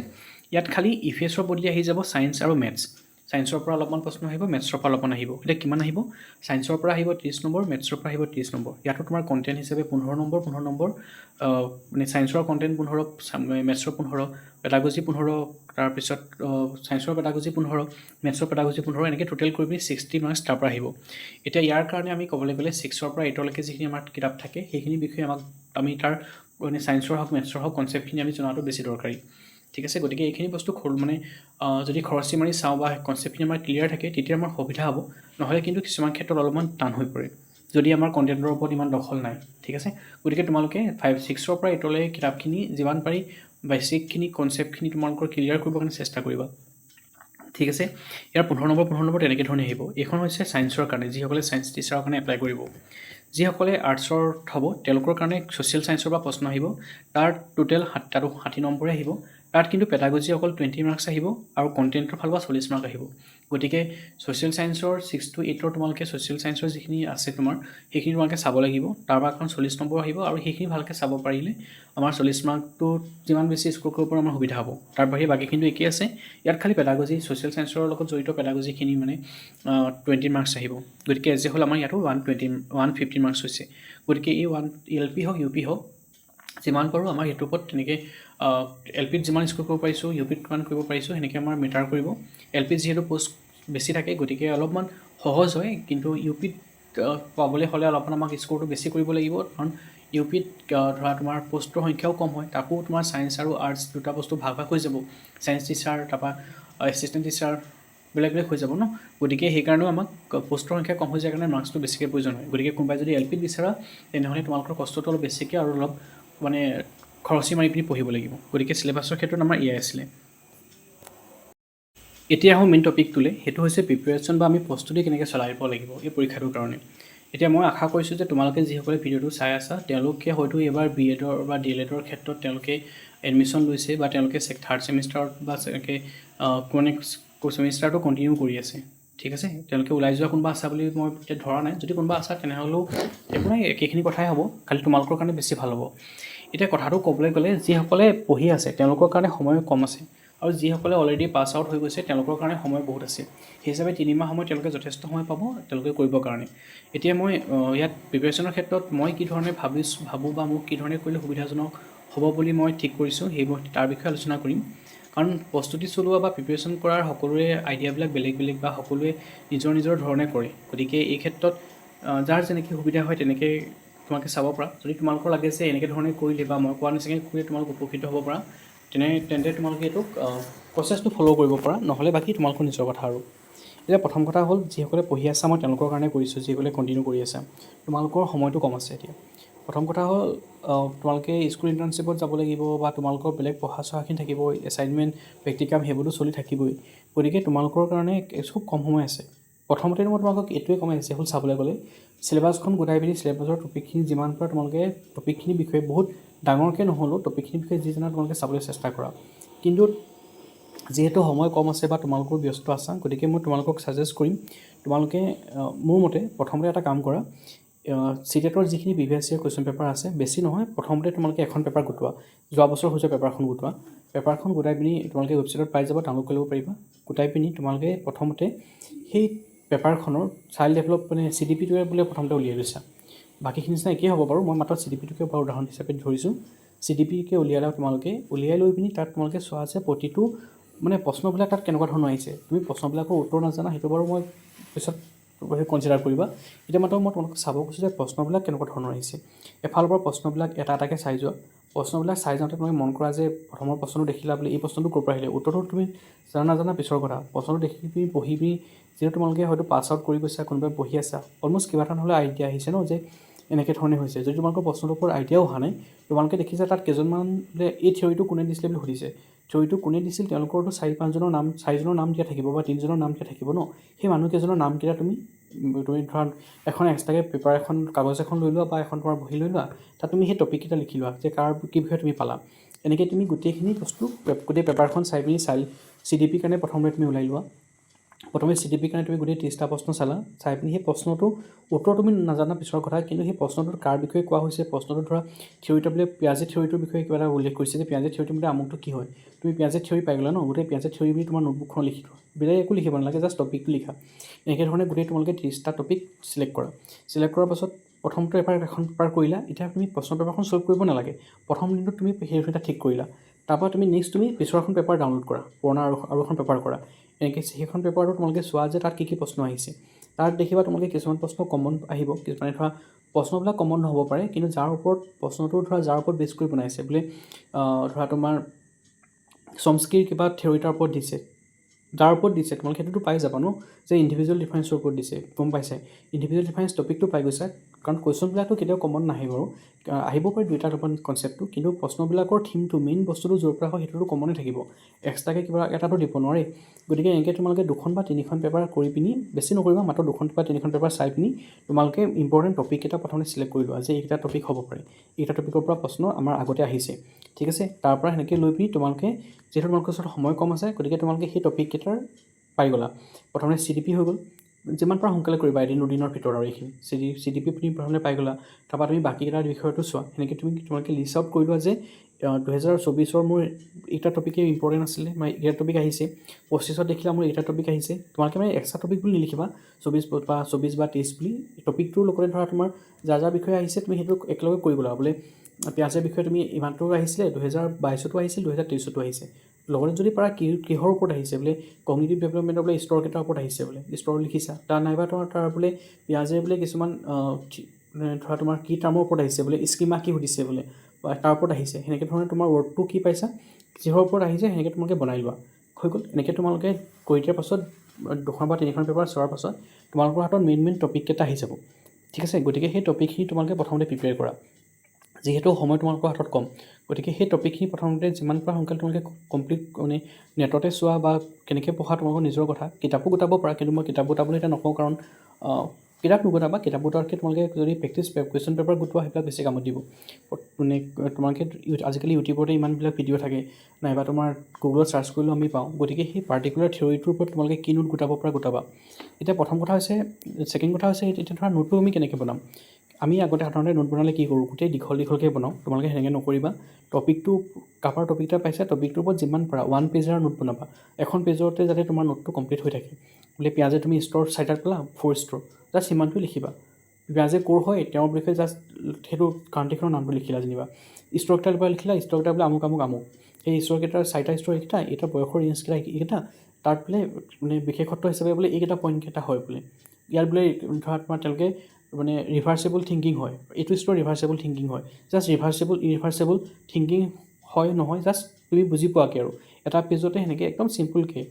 ইয়াত খালি ইভিএছৰ বদলি আহি যাব ছায়েন্স আৰু মেথছ। ছায়েন্সৰ পৰা অলপমান প্ৰশ্ন আহিব, মেথছৰ পৰা অলপমান আহিব। এতিয়া কিমান আহিব? ছায়েন্সৰ পৰা আহিব 30 নম্বৰ, মেথছৰ পৰা আহিব 30 নম্বৰ। ইয়াতো তোমাৰ কণ্টেণ্ট হিচাপে 15 নম্বৰ, 15 নম্বৰ, মানে ছায়েন্সৰ কণ্টেণ্ট 15, মেথছৰ 15, পেডাগজি 15, তাৰপিছত ছায়েন্সৰ পেডাগজি 15, মেথছৰ পেডাগজি 15, এনেকৈ টোটেল কৰি পিনি 60 মাৰ্কছ তাৰ পৰা আহিব। এতিয়া ইয়াৰ কাৰণে আমি ক'বলৈ গ'লে ছিক্সৰ পৰা এইটলৈকে যিখিনি আমাৰ কিতাপ থাকে, সেইখিনি বিষয়ে আমাক আমি তাৰ মানে ছায়েন্সৰ হওক, মেথছৰ হওক, কনচেপ্টখিনি আমি জনাটো বেছি দৰকাৰী, ঠিক আছে? গতিকে এইখিনি বস্তু মানে যদি খৰচী মাৰি চাওঁ বা কনচেপ্টখিনি আমাৰ ক্লিয়াৰ থাকে, তেতিয়া আমাৰ সুবিধা হ'ব। নহ'লে কিন্তু কিছুমান ক্ষেত্ৰত অলপমান টান হৈ পৰে, যদি আমাৰ কণ্টেণ্টৰ ওপৰত ইমান দখল নাই, ঠিক আছে? গতিকে তোমালোকে ফাইভ ছিক্সৰ পৰা এইটলৈ কিতাপখিনি যিমান পাৰি বেছিকখিনি কনচেপ্টখিনি তোমালোকৰ ক্লিয়াৰ কৰিবৰ কাৰণে চেষ্টা কৰিবা, ঠিক আছে? ইয়াৰ 15 নম্বৰ, 15 নম্বৰ তেনেকৈ ধৰণে আহিব। এইখন হৈছে ছায়েন্সৰ কাৰণে, যিসকলে ছায়েন্স টিচাৰৰ কাৰণে এপ্লাই কৰিব। যিসকলে আৰ্টছৰ হ'ব, তেওঁলোকৰ কাৰণে ছ'চিয়েল ছায়েন্সৰ পৰা প্ৰশ্ন আহিব। তাৰ টোটেল তাতো 60 নম্বৰে আহিব। তাত কিন্তু পেডাগজি অকল 20 মাৰ্কছ আহিব আৰু কণ্টেণ্টৰ ফালৰ পৰা 40 মাৰ্ক আহিব। গতিকে ছ'চিয়েল ছায়েন্সৰ ছিক্স টু এইটৰ তোমালোকে ছ'চিয়েল ছায়েন্সৰ যিখিনি আছে তোমাৰ, সেইখিনি তোমালোকে চাব লাগিব। তাৰ পৰা কাৰণ 40 নম্বৰ আহিব আৰু সেইখিনি ভালকৈ চাব পাৰিলে আমাৰ 40 মাৰ্কটো যিমান বেছি স্ক'ৰ কৰিব পাৰোঁ, আমাৰ সুবিধা হ'ব। তাৰ বাহিৰে বাকীখিনিতো একেই আছে। ইয়াত খালি পেডাগজি, ছ'চিয়েল ছায়েন্সৰ লগত জড়িত পেডাগজিখিনি মানে 20 মাৰ্কছ আহিব। গতিকে এজ এ হ'ল আমাৰ ইয়াতো 120, 150 মাৰ্কছ হৈছে। গতিকে এই ওৱান এল পি হওক, ইউ পি হওক, যিমান পাৰোঁ আমাৰ সেইটোৰ ওপৰত তেনেকৈ এল পিত যিমান স্ক'ৰ কৰিব পাৰিছোঁ, ইউ পিত কিমান কৰিব পাৰিছোঁ, সেনেকৈ আমাৰ মেটাৰ কৰিব। এল পিত যিহেতু পষ্ট বেছি থাকে, গতিকে অলপমান সহজ হয়। কিন্তু ইউ পিত পাবলৈ হ'লে অলপমান আমাক স্ক'ৰটো বেছি কৰিব লাগিব, কাৰণ ইউ পিত ধৰা তোমাৰ পষ্টৰ সংখ্যাও কম হয়। তাকো তোমাৰ ছায়েন্স আৰু আৰ্টছ দুটা বস্তু ভাগ ভাগ হৈ যাব। ছায়েন্স টিচাৰ, তাৰপৰা এছিষ্টেণ্ট টিচাৰ বেলেগ বেলেগ হৈ যাব ন? গতিকে সেইকাৰণেও আমাক পষ্টৰ সংখ্যা কম হৈ যায় কাৰণে মাৰ্কছটো বেছিকৈ প্ৰয়োজন হয়। গতিকে কোনোবাই যদি এল পিত বিচাৰা, তেনেহ'লে তোমালোকৰ কষ্টটো অলপ বেছিকৈ আৰু অলপ মানে খৰচী মাৰি পিনি পঢ়িব লাগিব। গতিকে চিলেবাছৰ ক্ষেত্ৰত আমাৰ এয়াই আছিলে। এতিয়া আহোঁ মেইন টপিকটোলৈ, সেইটো হৈছে প্ৰিপেৰেশ্যন বা আমি প্ৰস্তুতি কেনেকৈ চলাব লাগিব এই পৰীক্ষাটোৰ কাৰণে। এতিয়া মই আশা কৰিছোঁ যে তোমালোকে যিসকলে ভিডিঅ'টো চাই আছা, তেওঁলোকে হয়তো এইবাৰ বি এডৰ বা ডি এল এডৰ ক্ষেত্ৰত তেওঁলোকে এডমিশ্যন লৈছে বা তেওঁলোকে থাৰ্ড ছেমিষ্টাৰত বা এনেকৈ মানে ছেমিষ্টাৰটো কণ্টিনিউ কৰি আছে, ঠিক আছে? তেওঁলোকে ওলাই যোৱা কোনোবা আছা বুলি মই এতিয়া ধৰা নাই। যদি কোনোবা আছা, তেনেহ'লেও একো নাই, একেখিনি কথাই হ'ব, খালি তোমালোকৰ কাৰণে বেছি ভাল হ'ব। এতিয়া কথাটো ক'বলৈ গ'লে, যিসকলে পঢ়ি আছে তেওঁলোকৰ কাৰণে সময় কম আছে আৰু যিসকলে অলৰেডি পাছ আউট হৈ গৈছে, তেওঁলোকৰ কাৰণে সময় বহুত আছে। সেই হিচাপে 3 মাহ সময় তেওঁলোকে যথেষ্ট সময় পাব তেওঁলোকে কৰিবৰ কাৰণে। এতিয়া মই ইয়াত প্ৰিপেৰেশ্যনৰ ক্ষেত্ৰত মই কি ধৰণে ভাবিছোঁ, ভাবোঁ বা মোক কি ধৰণে কৰিলে সুবিধাজনক হ'ব বুলি মই ঠিক কৰিছোঁ, সেই মই তাৰ বিষয়ে আলোচনা কৰিম। কাৰণ প্ৰস্তুতি চলোৱা বা প্ৰিপেৰেশ্যন কৰাৰ সকলোৰে আইডিয়াবিলাক বেলেগ বেলেগ বা সকলোৱে নিজৰ নিজৰ ধৰণে কৰে। গতিকে এই ক্ষেত্ৰত যাৰ যেনেকৈ সুবিধা হয়, তেনেকৈ তোমালোকে চাব পাৰা। যদি তোমালোকৰ লাগে যে এনেকৈ ধৰণে কৰিলে বা মই কোৱা নিচিনাকৈ কৰিলে তোমালোক উপকৃত হ'ব পাৰা, তেন্তে তোমালোকে এইটোক প্ৰচেছটো ফ'ল' কৰিব পাৰা। নহ'লে বাকী তোমালোকৰ নিজৰ কথা। আৰু এতিয়া প্ৰথম কথা হ'ল, যিসকলে পঢ়ি আছা, মই তেওঁলোকৰ কাৰণে কৰিছোঁ। যিসকলে কণ্টিনিউ কৰি আছা, তোমালোকৰ সময়টো কম আছে। এতিয়া প্ৰথম কথা হ'ল, তোমালোকে স্কুল ইণ্টাৰ্ণশ্বিপত যাব লাগিব বা তোমালোকৰ বেলেগ পঢ়া চঢ়াখিনি থাকিব, এছাইনমেণ্ট, প্ৰেক্টিকাম সেইবোৰতো চলি থাকিবই। গতিকে তোমালোকৰ কাৰণে খুব কম সময় আছে। প্ৰথমতে মই তোমালোকক এইটোৱে ক'ম, এজ এ হ'ল চাবলৈ গ'লে চিলেবাছখন গোটাই পিনি চিলেবাছৰ টপিকখিনি যিমান পাৰা তোমালোকে টপিকখিনিৰ বিষয়ে বহুত ডাঙৰকৈ নহ'লেও টপিকখিনিৰ বিষয়ে যি জানা তোমালোকে চাবলৈ চেষ্টা কৰা। কিন্তু যিহেতু সময় কম আছে বা তোমালোকো ব্যস্ত আছা, গতিকে মই তোমালোকক ছাজেষ্ট কৰিম, তোমালোকে মোৰ মতে প্ৰথমতে এটা কাম কৰা। চিটেটৰ যিখিনি প্ৰিভিয়াছ ইয়েৰ কুৱেশ্যন পেপাৰ আছে, বেছি নহয়, প্ৰথমতে তোমালোকে এখন পেপাৰ গোটোৱা। যোৱা বছৰ হৈ যোৱা পেপাৰখন গোটোৱা। পেপাৰখন গোটাই পিনি তোমালোকে ৱেবছাইটত পাই যাবা, ডাউনলোড কৰি ল'ব পাৰিবা। গোটাই পিনি তোমালোকে প্ৰথমতে সেই পেপাৰখনৰ চাইল্ড ডেভেলপ মানে চিডিপিটোৱে বোলে প্ৰথমতে উলিয়াই লৈছা। বাকীখিনি নিচিনা একেই হ'ব বাৰু, মই মাত্ৰ চিডিপিটোকে বাৰু উদাহৰণ হিচাপে ধৰিছোঁ। চিডিপিকে উলিয়ালা তোমালোকে, উলিয়াই লৈ পিনি তাত তোমালোকে চোৱা যে প্ৰতিটো মানে প্ৰশ্নবিলাক তাত কেনেকুৱা ধৰণৰ আহিছে। তুমি প্ৰশ্নবিলাকৰ উত্তৰ নাজানা, সেইটো বাৰু মই পিছত কনচিডাৰ কৰিবা। এতিয়া মাত্ৰ মই তোমালোকক চাব কৈছোঁ যে প্ৰশ্নবিলাক কেনেকুৱা ধৰণৰ আহিছে। এফালৰ পৰা প্ৰশ্নবিলাক এটা এটাকৈ চাই যোৱা। প্ৰশ্নবিলাক চাই যাওঁতে তোমালোকে মন কৰা যে প্ৰথমৰ প্ৰশ্নটো দেখিলা বোলে এই প্ৰশ্নটো ক'ৰ পৰা আহিলে। উত্তৰটো তুমি জানা নাজানা পিছৰ কথা, প্ৰশ্নটো দেখি পিনি পঢ়ি পিনি, যিহেতু তোমালোকে হয়তো পাছ আউট কৰি গৈছা, কোনোবাই পঢ়ি আছা, অলমষ্ট কিবা এটা নহ'লে আইডিয়া আহিছে ন যে এনেকৈ ধৰণে হৈছে। যদি তোমালোকৰ প্ৰশ্নটোৰ ওপৰত আইডিয়াও অহা নাই, তোমালোকে দেখিছা তাত কেইজনমান বোলে এই থিয়ৰিটো কোনে দিছিলে বুলি সুধিছে। থিয়ৰিটো কোনে দিছিল, তেওঁলোকৰতো চাৰি পাঁচজনৰ নাম, চাৰিজনৰ নাম দিয়া থাকিব বা তিনিজনৰ নাম দিয়া থাকিব ন। সেই মানুহকেইজনৰ নামকেইটা তুমি তুমি ধৰা এখন এক্সট্ৰাকৈ পেপাৰ এখন, কাগজ এখন লৈ লোৱা বা এখন তোমাৰ বহী লৈ লোৱা। তাত তুমি সেই টপিককেইটা লিখি লোৱা যে কাৰ কি বিষয়ে তুমি পালা। এনেকৈ তুমি গোটেইখিনি বস্তু, গোটেই পেপাৰখন চাই পিনি চাই চিডিপিৰ কাৰণে প্ৰথমতে তুমি ওলাই লোৱা। প্ৰথমে চিডিপিৰ কাৰণে তুমি গোটেই 30টা প্ৰশ্ন চালা। চাই পিনি সেই প্ৰশ্নটো উত্তৰ তুমি নাজানা পিছৰ কথা, কিন্তু সেই প্ৰশ্নটোত কাৰ বিষয়ে কোৱা হৈছে, প্ৰশ্নটো ধৰা থিয়ৰিটো বোলে পিয়াজে থিয়ৰিটোৰ বিষয়ে কিবা এটা উল্লেখ কৰিছে যে পিয়াজে থিয়ৰিটো বোলে আমুকটো কি হয়, তুমি পিয়াজে থিয়ৰি পাই গ'লা ন। গোটেই পিয়াজে থিয়ৰি বুলি তোমাৰ নোটবুকখন লিখি থোৱা, বেলেগ একো লিখিব নালাগে, জাষ্ট টপিকটো লিখা। এনেকৈ ধৰণে গোটেই তোমালোকে 30টা টপিক চিলেক্ট কৰা। চিলেক্ট কৰাৰ পাছত প্ৰথমটো এবাৰ এখন পেপাৰ কৰিলা। এতিয়া তুমি প্ৰশ্ন পেপাৰখন ছল্ভ কৰিব নালাগে। প্ৰথম দিনটোত তুমি সেইকেইটা ঠিক কৰিলা। তাৰপৰা তুমি নেক্সট তুমি পিছৰ এখন পেপাৰ ডাউনলোড কৰা, পুৰণা আৰু এখন পেপাৰ কৰা। এনেকৈ সেইখন পেপাৰটো তোমালোকে চোৱা যে তাত কি কি প্ৰশ্ন আহিছে। তাত দেখিবা তোমালোকে কিছুমান প্ৰশ্ন কমন আহিব। কিছুমানে ধৰা প্ৰশ্নবিলাক কমন নহ'ব পাৰে, কিন্তু যাৰ ওপৰত প্ৰশ্নটো ধৰা যাৰ ওপৰত বেছ কৰি বনাইছে, বোলে ধৰা তোমাৰ চমস্কিৰ কিবা থিয়ৰি এটাৰ ওপৰত দিছে, যাৰ ওপৰত দিছে তোমালোকে সেইটোতো পাই যাবা ন, যে ইণ্ডিভিজুৱেল ডিফাৰেঞ্চৰ ওপৰত দিছে, গম পাইছে। ইণ্ডিভিজুৱেল ডিফাৰেঞ্চ টপিকটো পাই গৈছা। কাৰণ কুৱেশ্যনবিলাকতো কেতিয়াও কমন নাহে বাৰু, আহিব পাৰে দুইটা দুটামান কনচেপ্টটো, কিন্তু প্ৰশ্নবিলাকৰ থিমটো, মেইন বস্তুটো য'ৰ পৰা হয়, সেইটোতো কমনে থাকিব। এক্সট্ৰাকৈ কিবা এটাতো দিব নোৱাৰে। গতিকে এনেকৈ তোমালোকে দুখন বা তিনিখন পেপাৰ কৰি পিনি, বেছি নকৰিবা, মাত্ৰ দুখন বা তিনিখন পেপাৰ চাই পিনি তোমালোকে ইম্পৰ্টেণ্ট টপিককেইটা প্ৰথমতে চিলেক্ট কৰি লোৱা যে এইকেইটা টপিক হ'ব পাৰে, এইকেইটা টপিকৰ পৰা প্ৰশ্ন আমাৰ আগতে আহিছে। ঠিক আছে, তাৰ পৰা সেনেকৈ লৈ পিনি তোমালোকে, যিহেতু তোমালোকৰ ওচৰত সময় কম আছে, গতিকে তোমালোকে সেই টপিককেইটাৰ পাই গ'লা। প্ৰথমতে চিডিপি হৈ গ'ল। যিমান পাৰা সোনকালে কৰিবা, এদিন দুদিনৰ ভিতৰত। আৰু এইখিনি চিডিপি তুমি প্ৰথমতে পাই গ'লা, তাৰপৰা তুমি বাকীকেইটা বিষয়টো চোৱা। সেনেকৈ তুমি তোমালোকে লিষ্ট আউট কৰি লোৱা যে 2024ৰ মোৰ এইকেইটা টপিকেই ইম্পৰ্টেণ্ট আছিলে, মানে এইকেইটা টপিক আহিছে। 25ত দেখিলা মোৰ এইকেইটা টপিক আহিছে। তোমালোকে মানে এক্সট্ৰা টপিক বুলি নিলিখিবা, 24 বা 23 বুলি। টপিকটোৰ লগতে ধৰা তোমাৰ যাৰ যাৰ বিষয়ে আহিছে, তুমি সেইটো একেলগে কৰি গ'লা। বোলে পিয়াজৰ বিষয়ে তুমি ইমানটো আহিছিলে, 2022তো আহিছিল, 2023তো আহিছে। লগতে যদি পাৰা কি কিহৰ ওপৰত আহিছে, বোলে কগনিটিভ ডেভেলপমেণ্টৰ বোলে স্তৰকেইটাৰ ওপৰত আহিছে, বোলে স্তৰ লিখিছা। তাৰ নাইবা তোমাৰ তাৰ বোলে পিয়াজে বোলে কিছুমান ধৰা তোমাৰ কি টাৰ্মৰ ওপৰত আহিছে, বোলে স্কিমা কি সুধিছে বোলে বা তাৰ ওপৰত আহিছে। সেনেকৈ ধৰণে তোমাৰ ৱৰ্ডটো কি পাইছা, কিহৰ ওপৰত আহিছে, সেনেকৈ তোমালোকে বনাই লোৱা হৈ গ'ল। এনেকৈ তোমালোকে কৰি দিয়াৰ পাছত, দুখন বা তিনিখন পেপাৰ চোৱাৰ পাছত তোমালোকৰ হাতত মেইন মেইন টপিককেইটা আহি যাব। ঠিক আছে, গতিকে সেই টপিকখিনি তোমালোকে প্ৰথমতে প্ৰিপেয়াৰ কৰা। যিহেতু সময় তোমালোকৰ হাতত কম, গতিকে সেই টপিকখিনি প্ৰথমতে যিমান পাৰা সোনকালে তোমালোকে কমপ্লিট, মানে নেটতে চোৱা বা কেনেকৈ পঢ়া তোমালোকৰ নিজৰ কথা। কিতাপো গোটাব পাৰা, কিন্তু মই কিতাপ গোটাবলৈ এতিয়া নকওঁ, কাৰণ কিতাপ নুগোটাবা। কিতাপ গোটোৱাতকৈ তোমালোকে যদি প্ৰেক্টিছ কুৱেশ্যন পেপাৰ গোটোৱা, সেইবিলাক বেছি কামত দিব। মানে তোমালোকে আজিকালি ইউটিউবতে ইমানবিলাক ভিডিঅ' থাকে, নাইবা তোমাৰ গুগলত চাৰ্চ কৰিলেও আমি পাওঁ। গতিকে সেই পাৰ্টিকুলাৰ থিয়ৰিটোৰ ওপৰত তোমালোকে কি নোট গোটাব পৰা গোটাবা। এতিয়া প্ৰথম কথা হৈছে, ছেকেণ্ড কথা হৈছে, এতিয়া ধৰা নোটটো আমি কেনেকৈ বনাম? আমি আগতে সাধাৰণতে নোট বনালে কি কৰোঁ? গোটেই দীঘল দীঘলকৈ বনাওঁ। তোমালোকে সেনেকৈ নকৰিবা। টপিকটো, কাৰোবাৰ টপিক এটা পাইছা, টপিকটোৰ ওপৰত যিমান পাৰা ওৱান পেজাৰ নোট বনাবা। এখন পেজতে যাতে তোমাৰ নোটটো কমপ্লিট হৈ থাকে। বোলে পিয়াজে তুমি স্তৰ চাৰিটাত পালা, ফ'ৰ স্তৰ, জাষ্ট সিমানটোৱে লিখিবা। পিয়াজে ক'ৰ হয়, তেওঁৰ বিষয়ে জাষ্ট সেইটো কাউণ্ট্ৰিখনৰ নামটো লিখিলা যেনিবা। স্তৰকেইটাৰ পৰা লিখিলা, স্তৰকেইটা বোলে আমুক আমুক আমুক, সেই স্তৰকেইটাৰ চাৰিটা স্তৰ এইকেইটা, এইটা বয়সৰ ৰেঞ্জকেইটা এইকেইটা, তাত বোলে মানে বিশেষত্ব হিচাপে বোলে এইকেইটা পইণ্টকেইটা হয় বোলে। ইয়াত বোলে ধৰা তোমাৰ তেওঁলোকে মানে ৰিভাৰ্চেবল থিংকিং হয়, এইটো স্তৰ ৰিভাৰ্চেবল থিংকিং হয়। জাষ্ট ৰিভাৰ্চেবল, ইৰিভাৰ্চেবল থিংকিং হয় নহয়, জাষ্ট তুমি বুজি পোৱাকৈ আৰু এটা পেজতে সেনেকৈ একদম চিম্পুলকৈ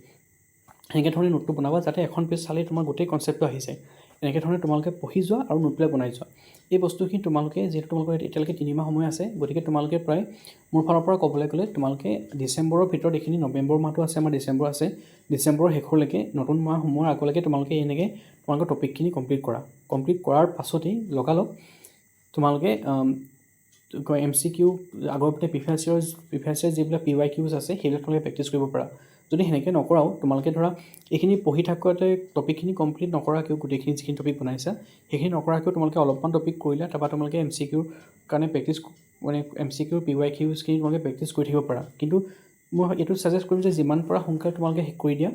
সেনেকৈ ধৰণে নোটটো বনাবা, যাতে এখন পেজ চালেই তোমাৰ গোটেই কনচেপ্টটো আহি যায়। এনেকৈ ধৰণে তোমালোকে পঢ়ি যোৱা আৰু নোটবিলাক বনাই যোৱা। এই বস্তুখিনি তোমালোকে, যিহেতু তোমালোকৰ এতিয়ালৈকে 3 মাহ সময় আছে, গতিকে তোমালোকে প্ৰায় মোৰ ফালৰ পৰা ক'বলৈ গ'লে তোমালোকে ডিচেম্বৰৰ ভিতৰত এইখিনি, নৱেম্বৰ মাহটো আছে আমাৰ, ডিচেম্বৰ আছে, ডিচেম্বৰৰ শেষলৈকে, নতুন মাহ সোমোৱাৰ আগলৈকে তোমালোকে এনেকৈ তোমালোকৰ টপিকখিনি কমপ্লিট কৰা। কমপ্লিট কৰাৰ পাছতেই লগালগ তোমালোকে এমচিকিউ, আগৰ প্ৰিভিয়াছ ইয়েৰ যিবিলাক পিৱাইকিউজ আছে, সেইবিলাক তোমালোকে প্ৰেক্টিছ কৰিব পাৰা। যদি সেনেকৈ নকৰাও, তোমালোকে ধৰা এইখিনি পঢ়ি থাকোঁতে টপিকখিনি কমপ্লিট নকৰাকৈও, গোটেইখিনি যিখিনি টপিক বনাইছা সেইখিনি নকৰাকৈও তোমালোকে অলপমান টপিক কৰিলা, তাৰপৰা তোমালোকে এমচিকিউৰ কাৰণে প্ৰেক্টিছ, মানে এমচিকিউৰ পিৱাইকিউজখিনি তোমালোকে প্ৰেক্টিছ কৰি থাকিব পাৰা। কিন্তু মই এইটো ছাজেষ্ট কৰিম যে যিমান পাৰা সোনকালে তোমালোকে শেষ কৰি দিয়া।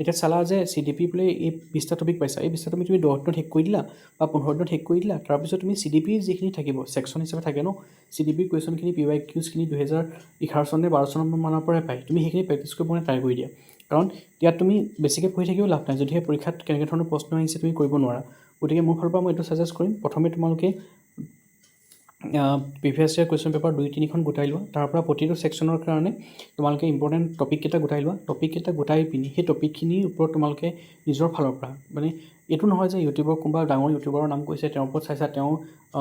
এতিয়া চালা যে চিডিপি বোলে এই 20টা টপিক পাইছা, এই 20টা টপিক তুমি 10 দিনত শেষ কৰি দিলা বা 15 দিনত শেষ কৰি দিলা। তাৰপিছত তুমি চিডিপিৰ যিখিনি থাকিব, ছেকশ্যন হিচাপে থাকে ন, চিডিপিৰ কুৱেশ্যনখিনি, পিৱাইকিউজখিনি 2011 চন নে 12 চনৰ মানৰ পৰাই পায়, তুমি সেইখিনি প্ৰেক্টিছ কৰিব কাৰণে ট্ৰাই কৰি দিয়া। কাৰণ ইয়াত তুমি বেছিকৈ পঢ়ি থাকিও লাভ নাই, যদিহে পৰীক্ষাত কেনেকৈ ধৰণৰ প্ৰশ্ন আহিছে তুমি কৰিব নোৱাৰা। গতিকে মোৰ ফালৰ পৰা মই এইটো ছাজেষ্ট কৰিম, প্ৰথমে তোমালোকে প্ৰিভিয়াছ ইয়েৰ কুৱেশ্যন পেপাৰ দুই তিনিখন গোটাই লোৱা। তাৰ পৰা প্ৰতিটো ছেকশ্যনৰ কাৰণে তোমালোকে ইম্পৰ্টেণ্ট টপিককেইটা গোটাই লোৱা। টপিককেইটা গোটাই পিনি সেই টপিকখিনিৰ ওপৰত তোমালোকে নিজৰ ফালৰ পৰা, মানে এইটো নহয় যে ইউটিউবৰ কোনোবা ডাঙৰ ইউটিউবাৰৰ নাম কৈছে, তেওঁৰ ওপৰত চাইছা, তেওঁ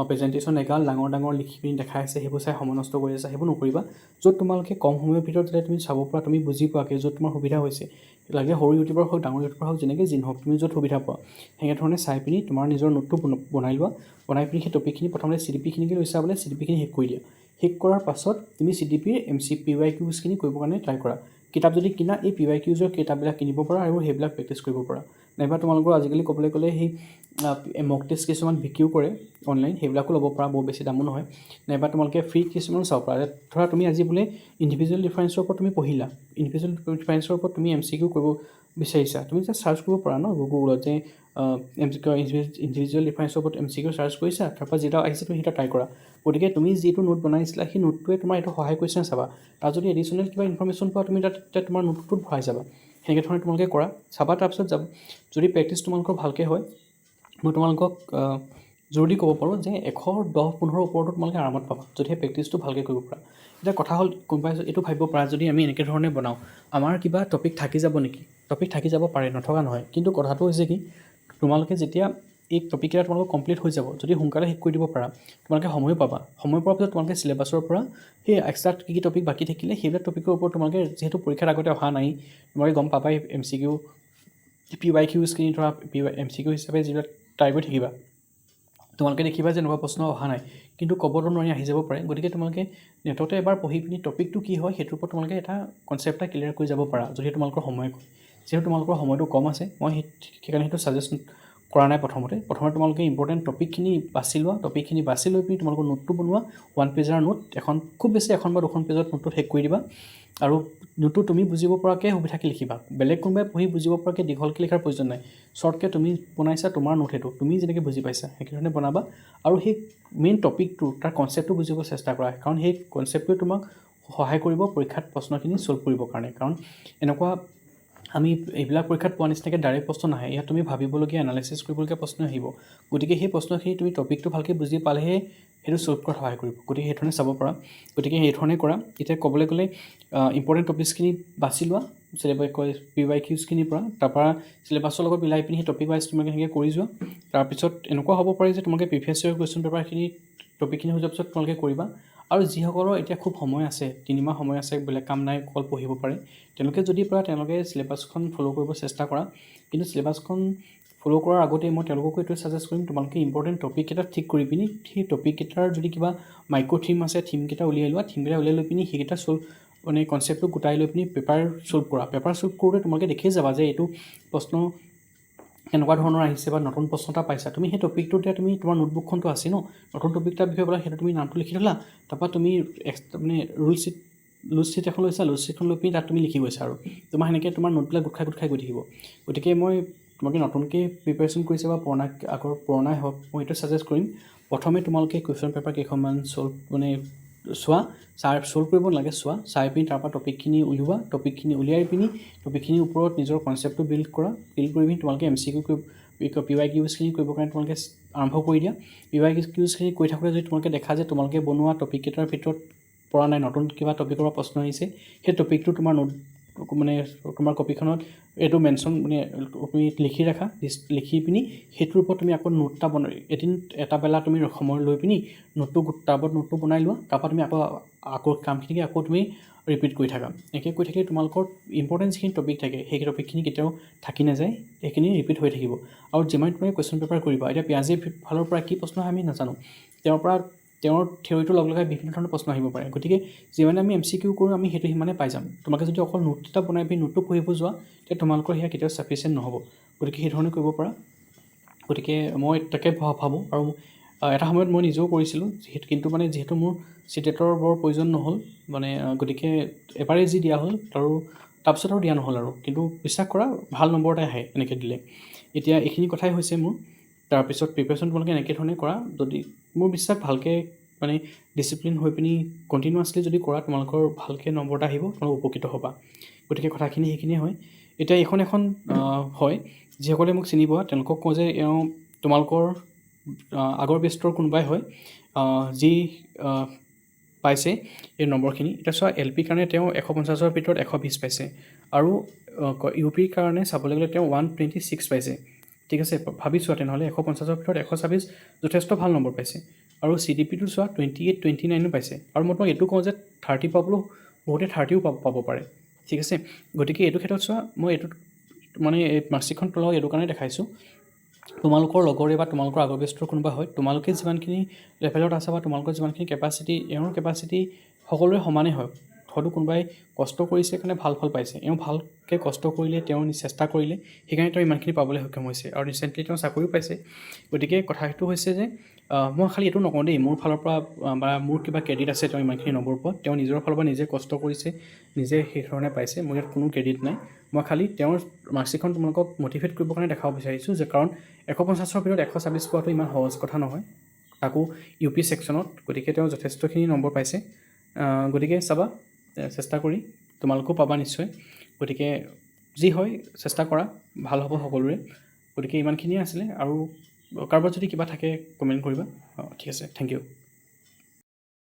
প্ৰেজেণ্টেশ্যন এগাল ডাঙৰ ডাঙৰ লিখি পিনি দেখাই আছে, সেইবোৰ চাই সময় নষ্ট কৰি আছা, সেইবোৰ নকৰিবা। য'ত তোমালোকে কম সময়ৰ ভিতৰত যাতে তুমি চাব পৰা, তুমি বুজি পোৱাকৈ য'ত তোমাৰ সুবিধা হৈছে, লাগে সৰু ইউটিউবাৰ হওক, ডাঙৰ ইউটিউবাৰ হওক, যেনেকৈ যি নহওক, তুমি য'ত সুবিধা পোৱা সেনেধৰণে চাই পিনি তোমাৰ নিজৰ নোটটো বনাই লোৱা। বনাই পিনি সেই টপিকখিনি প্ৰথমতে চি ডি পিখিনিকে লৈছা বোলে, চি ডি পিখিনি শেষ কৰি দিয়া। শেষ কৰাৰ পাছত তুমি চি ডি পিৰ এম চি পি ৱাই কিউজখিনি কৰিবৰ কাৰণে ট্ৰাই কৰা। কিতাপ যদি কিনা, এই পি ৱাই কিউজৰ কিতাপবিলাক কিনিব পাৰা আৰু সেইবিলাক প্ৰেক্টিছ কৰিব পাৰা। নাইবা তোমালোকৰ আজিকালি ক'বলৈ গ'লে সেই মক টেষ্ট কিছুমান বিক্ৰীও কৰে অনলাইন, সেইবিলাকো ল'ব পাৰা, বৰ বেছি দামো নহয়। নাইবা তোমালোকে ফ্ৰী কিছুমানো চাব পাৰা। ধৰা তুমি আজি বোলে ইণ্ডিভিজুৱেল ডিফাৰেঞ্চৰ ওপৰত তুমি পঢ়িলা, ইণ্ডিভিজুৱেল ডিফাৰেঞ্চৰ ওপৰত তুমি এম চি কিউ কৰিব বিচাৰিছা, তুমি জাষ্ট চাৰ্চ কৰিব পাৰা ন গুগলত যে এম চি কিউ, ইণ্ডিভিজুৱেল ডিফাৰেঞ্চৰ ওপৰত এম চি কিউ চাৰ্চ কৰিছা, তাৰপৰা যিটা আহিছে তুমি সেইটো ট্ৰাই কৰা। গতিকে তুমি যিটো নোট বনাইছিলা, সেই নোটটোৱে তোমাৰ এইটো সহায় কৰিছে চাবা। তাত যদি এডিশ্যনেল কিবা ইনফৰ্মেশ্যন পোৱা, তুমি তাত তেতিয়া তোমাৰ নোটটোত ভৰাই যাবা। সেনেকৈ ধৰণে তোমালোকে কৰা, চাবা। তাৰপিছত যাব যদি প্ৰেক্টিছ তোমালোকৰ ভালকৈ হয়, মই তোমালোকক জোৰ দি ক'ব পাৰোঁ যে 110-15ৰ ওপৰতো তোমালোকে আৰামত পাবা, যদি সেই প্ৰেক্টিছটো ভালকৈ কৰিব পাৰা। এতিয়া কথা হ'ল, কোনোবাই এইটো ভাবিব পাৰা, যদি আমি এনেকৈ ধৰণে বনাওঁ, আমাৰ কিবা টপিক থাকি যাব নেকি? টপিক থাকি যাব পাৰে, নথকা নহয়। কিন্তু কথাটো হৈছে কি, তোমালোকে যেতিয়া এই টপিককেইটা তোমালোকৰ কমপ্লিট হৈ যাব, যদি সোনকালে শেষ কৰি দিব পাৰা, তোমালোকে সময়ো পাবা। সময় পোৱাৰ পিছত তোমালোকে চিলেবাছৰ পৰা সেই এক্সট্ৰা কি কি টপিক বাকী থাকিলে, সেইবিলাক টপিকৰ ওপৰত তোমালোকে, যিহেতু পৰীক্ষাৰ আগতে অহা নাই, তোমালোকে গম পাবাই, M C Q, P Y কিউজখিনি ধৰা P Y M C Q হিচাপে যিবিলাক ট্ৰাই কৰি থাকিবা, তোমালোকে দেখিবা যে এনেকুৱা প্ৰশ্ন অহা নাই, কিন্তু ক'বতো নোৱাৰি, আহি যাব পাৰে। গতিকে তোমালোকে নেটতে এবাৰ পঢ়ি পিনি টপিকটো কি হয়, সেইটোৰ ওপৰত তোমালোকে এটা কনচেপ্ট এটা ক্লিয়াৰ কৰি যাব পাৰা, যদি তোমালোকৰ সময়, যিহেতু তোমালোকৰ সময়টো কম আছে, মই সেইকাৰণে সেইটো ছাজেষ্ট কৰা নাই। প্ৰথমতে প্ৰথমতে তোমালোকে ইম্পৰ্টেণ্ট টপিকখিনি বাছি লোৱা। টপিকখিনি বাছি লৈ পিনি তোমালোকৰ নোটটো বনোৱা। ওৱান পেজাৰ নোট এখন, খুব বেছি এখন বা দুখন পেজত নোটটো শেষ কৰি দিবা। আৰু নোটটো তুমি বুজিব পৰাকৈ সুবিধাকৈ লিখিবা। বেলেগ কোনোবাই পঢ়ি বুজিব পৰাকৈ দীঘলকৈ লিখাৰ প্ৰয়োজন নাই। শ্বৰ্টকৈ তুমি বনাইছা, তোমাৰ নোট সেইটো, তুমি যেনেকৈ বুজি পাইছা সেইধৰণে বনাবা। আৰু সেই মেইন টপিকটো, তাৰ কনচেপ্টটো বুজিব চেষ্টা কৰা, কাৰণ সেই কনচেপ্টটোৱে তোমাক সহায় কৰিব পৰীক্ষাত প্ৰশ্নখিনি ছল্ভ কৰিবৰ কাৰণে। কাৰণ এনেকুৱা আমি এইবিলাক পৰীক্ষাত পোৱা নিচিনাকৈ ডাইৰেক্ট প্ৰশ্ন নাহে। ইয়াত তুমি ভাবিবলগীয়া, এনালাইচিছ কৰিবলগীয়া প্ৰশ্ন আহিব। গতিকে সেই প্ৰশ্নখিনি তুমি টপিকটো ভালকৈ বুজি পালেহে সেইটো ছল্ভ কৰাত সহায় কৰিব। গতিকে সেইধৰণে চাব পাৰা। গতিকে সেইধৰণে কৰা। এতিয়া ক'বলৈ গ'লে ইম্পৰ্টেণ্ট টপিকছখিনি বাছি লোৱা চিলেবাছ পি ৱাই কিউজখিনিৰ পৰা, তাৰপৰা চিলেবাছৰ লগত মিলাই পিনি সেই টপিক ৱাইজ তোমালোকে সেনেকৈ কৰি যোৱা। তাৰপিছত এনেকুৱা হ'ব পাৰে যে তোমালোকে প্ৰিভিয়াছ ইয়েৰ কুৱেশ্যন পেপাৰখিনি, টপিকখিনি হৈ যোৱাৰ পিছত তোমালোকে কৰিবা। আৰু যিসকলৰ এতিয়া খুব সময় আছে, 3 মাহ সময় আছে, বেলেগ কাম নাই, অকল পঢ়িব পাৰে, তেওঁলোকে যদি পাৰে তেওঁলোকে চিলেবাছখন ফ'ল' কৰিব চেষ্টা কৰা। কিন্তু চিলেবাছখন ফ'ল' কৰাৰ আগতেই মই তেওঁলোককো এইটোৱে ছাজেষ্ট কৰিম, তোমালোকে ইম্পৰ্টেণ্ট টপিককেইটা ঠিক কৰি পিনি সেই টপিককেইটাৰ যদি কিবা মাইক্ৰ' থিম আছে, থিমকেইটা উলিয়াই লোৱা। থিমকেইটা উলিয়াই লৈ পিনি সেইকেইটা ছল্ভ, মানে কনচেপ্টটো গোটাই লৈ পিনি পেপাৰ ছল্ভ কৰা। পেপাৰ ছল্ভ কৰোঁতে তোমালোকে দেখিয়ে যাবা যে এইটো প্ৰশ্ন কেনেকুৱা ধৰণৰ আহিছে বা নতুন প্ৰশ্ন এটা পাইছা তুমি সেই টপিকটোতে। তুমি তোমাৰ নোটবুকখনটো আছে ন, নতুন টপিক এটাৰ বিষয়ে পেলাই সেইটো তুমি নামটো লিখি থ'লা। তাৰপৰা তুমি এক্সট্ৰা মানে ৰুল শ্বীট, লুজ শ্বীট এখন লৈছা, লুজ শ্বীটখন লৈ পিনি তাত তুমি লিখি গৈছা আৰু তোমাৰ সেনেকৈ তোমাৰ নোটবিলাক গোট খাই গোট খাই গৈ থাকিব। গতিকে মই তোমালোকে নতুনকৈ প্ৰিপেৰেশ্যন কৰিছা বা পুৰণা, আগৰ পুৰণাই হওক, মই এইটো ছাজেষ্ট কৰিম, প্ৰথমে তোমালোকে কুৱেশ্যন পেপাৰ কেইখনমান ছল্ভ, মানে চোৱা, চাই, ছল্ভ কৰিব নালাগে, চোৱা। চাই পিনি তাৰপৰা টপিকখিনি উলিওৱা। টপিকখিনি উলিয়াই পিনি টপিকখিনিৰ ওপৰত নিজৰ কনচেপ্টটো বিল্ড কৰা। বিল্ড কৰি পিনি তোমালোকে M C Q, P Y কিউজখিনি কৰিবৰ কাৰণে তোমালোকে আৰম্ভ কৰি দিয়া। পি ৱাই কিউজখিনি কৰি থাকোঁতে যদি তোমালোকে দেখা যে তোমালোকে বনোৱা টপিককেইটাৰ ভিতৰত পৰা নাই, নতুন কিবা টপিকৰ পৰা প্ৰশ্ন আহিছে, সেই টপিকটো তোমাৰ নোট, মানে তোমাৰ কপিখনত এইটো মেনশ্যন, মানে তুমি লিখি ৰাখা। লিখি পিনি সেইটোৰ ওপৰত তুমি আকৌ নোট এটা বনাই, এদিন এটা বেলা তুমি সময় লৈ পিনি নোটটো, তাৰ ওপৰত নোটটো বনাই লোৱা। তাৰপৰা তুমি আকৌ আকৌ কামখিনিকে আকৌ তুমি ৰিপিট কৰি থাকা। এনেকৈ কৰি থাকিলে তোমালোকৰ ইম্পৰ্টেণ্ট যিখিনি টপিক থাকে, সেই টপিকখিনি কেতিয়াও থাকি নাযায়, সেইখিনি ৰিপিট হৈ থাকিব। আৰু যিমান তুমি কুৱেশ্যন পেপাৰ কৰিবা, এতিয়া পিয়াজেৰ ফালৰ পৰা কি প্ৰশ্ন আহে আমি নাজানো। তেওঁৰ পৰা, তেওঁৰ থিয়ৰিটোৰ লগ লগাই বিভিন্ন ধৰণৰ প্ৰশ্ন আহিব পাৰে। গতিকে যিমানে আমি এম চি কিউ কৰোঁ, আমি সেইটো সিমানে পাই যাম। তোমালোকে যদি অকল নোট এটা বনাই পিনি নোটটো পঢ়িব যোৱা, তেতিয়া তোমালোকৰ সেয়া কেতিয়াও ছাফিচিয়েণ্ট নহ'ব। গতিকে সেইধৰণে কৰিব পাৰা। গতিকে মই তাকে ভাবোঁ আৰু এটা সময়ত মই নিজেও কৰিছিলোঁ যিহেতু, কিন্তু মানে যিহেতু মোৰ চিটেটৰ বৰ প্ৰয়োজন নহ'ল, মানে গতিকে এবাৰেই যি দিয়া হ'ল আৰু তাৰপিছত আৰু দিয়া নহ'ল আৰু। কিন্তু বিশ্বাস কৰা, ভাল নম্বৰ এটাই আহে এনেকৈ দিলে। এতিয়া এইখিনি কথাই হৈছে মোৰ। তাৰপিছত প্ৰিপেৰেশ্যন তোমালোকে এনেকৈ ধৰণে কৰা। যদি মোৰ বিশ্বাস, ভালকৈ মানে ডিচিপ্লিন হৈ পিনি কণ্টিনিউৱাছলি যদি কৰা, তোমালোকৰ ভালকৈ নম্বৰ এটা আহিব, তোমালোক উপকৃত হ'বা। গতিকে কথাখিনি সেইখিনিয়ে হয়। এতিয়া এইখন এখন হয়, যিসকলে মোক চিনি পোৱা তেওঁলোকক কওঁ যে এওঁ তোমালোকৰ আগৰ বেষ্টৰ কোনোবাই হয়। যি পাইছে এই নম্বৰখিনি। এতিয়া চোৱা, এল পিৰ কাৰণে তেওঁ 150ৰ ভিতৰত 120 পাইছে আৰু ইউ পিৰ কাৰণে চাবলৈ গ'লে তেওঁ 126 পাইছে। ঠিক আছে, ভাবি চোৱা তেনেহ'লে, 150ৰ ভিতৰত 126, যথেষ্ট ভাল নম্বৰ পাইছে। আৰু চি ডি পিটো চোৱা, 28, 29ও পাইছে। আৰু মই তোমাক এইটো কওঁ যে 30 পাবলৈও বহুতে 30ও পাব পাৰে। ঠিক আছে, গতিকে এইটো ক্ষেত্ৰত চোৱা, মই এইটোত মানে এই মাৰ্কশ্বিটখন তোমালোকক এইটো কাৰণে দেখাইছোঁ, তোমালোকৰ লগৰে বা তোমালোকৰ আগৰ বেটছৰ কোনোবা হয়, তোমালোকে যিমানখিনি লেভেলত আছা বা তোমালোকৰ যিমানখিনি কেপাচিটি, এওঁৰ কেপাচিটি সকলোৰে সমানেই হয়। হয়তো কোনোবাই কষ্ট কৰিছে কাৰণে ভাল ফল পাইছে। এওঁ ভালকৈ কষ্ট কৰিলে, তেওঁ চেষ্টা কৰিলে, সেইকাৰণে তেওঁ ইমানখিনি পাবলৈ সক্ষম হৈছে আৰু ৰিচেণ্টলি তেওঁ চাকৰিও পাইছে। গতিকে কথাটো হৈছে যে মই খালি এইটো নকওঁ দেই, মোৰ ফালৰ পৰা বা মোৰ কিবা ক্ৰেডিট আছে তেওঁ ইমানখিনি নম্বৰ পোৱাত। তেওঁ নিজৰ ফালৰ পৰা নিজে কষ্ট কৰিছে, নিজে সেই ধৰণে পাইছে। মোৰ ইয়াত কোনো ক্ৰেডিট নাই। মই খালি তেওঁৰ মাৰ্কশ্বিটখন তোমালোকক মটিভেট কৰিবৰ কাৰণে দেখাব বিচাৰিছোঁ যে কাৰণ 150ৰ ভিতৰত 126 পোৱাটো ইমান সহজ কথা নহয়, তাকো ইউ পি ছেকশ্যনত। গতিকে তেওঁ যথেষ্টখিনি নম্বৰ পাইছে। গতিকে চাবা, চেষ্টা কৰি তোমালোকেও পাবা নিশ্চয়। গতিকে যি হয়, চেষ্টা কৰা, ভাল হ'ব সকলোৰে। গতিকে ইমানখিনিয়ে আছিলে আৰু কাৰোবাৰ যদি কিবা থাকে কমেণ্ট কৰিবা। অঁ, ঠিক আছে, thank U.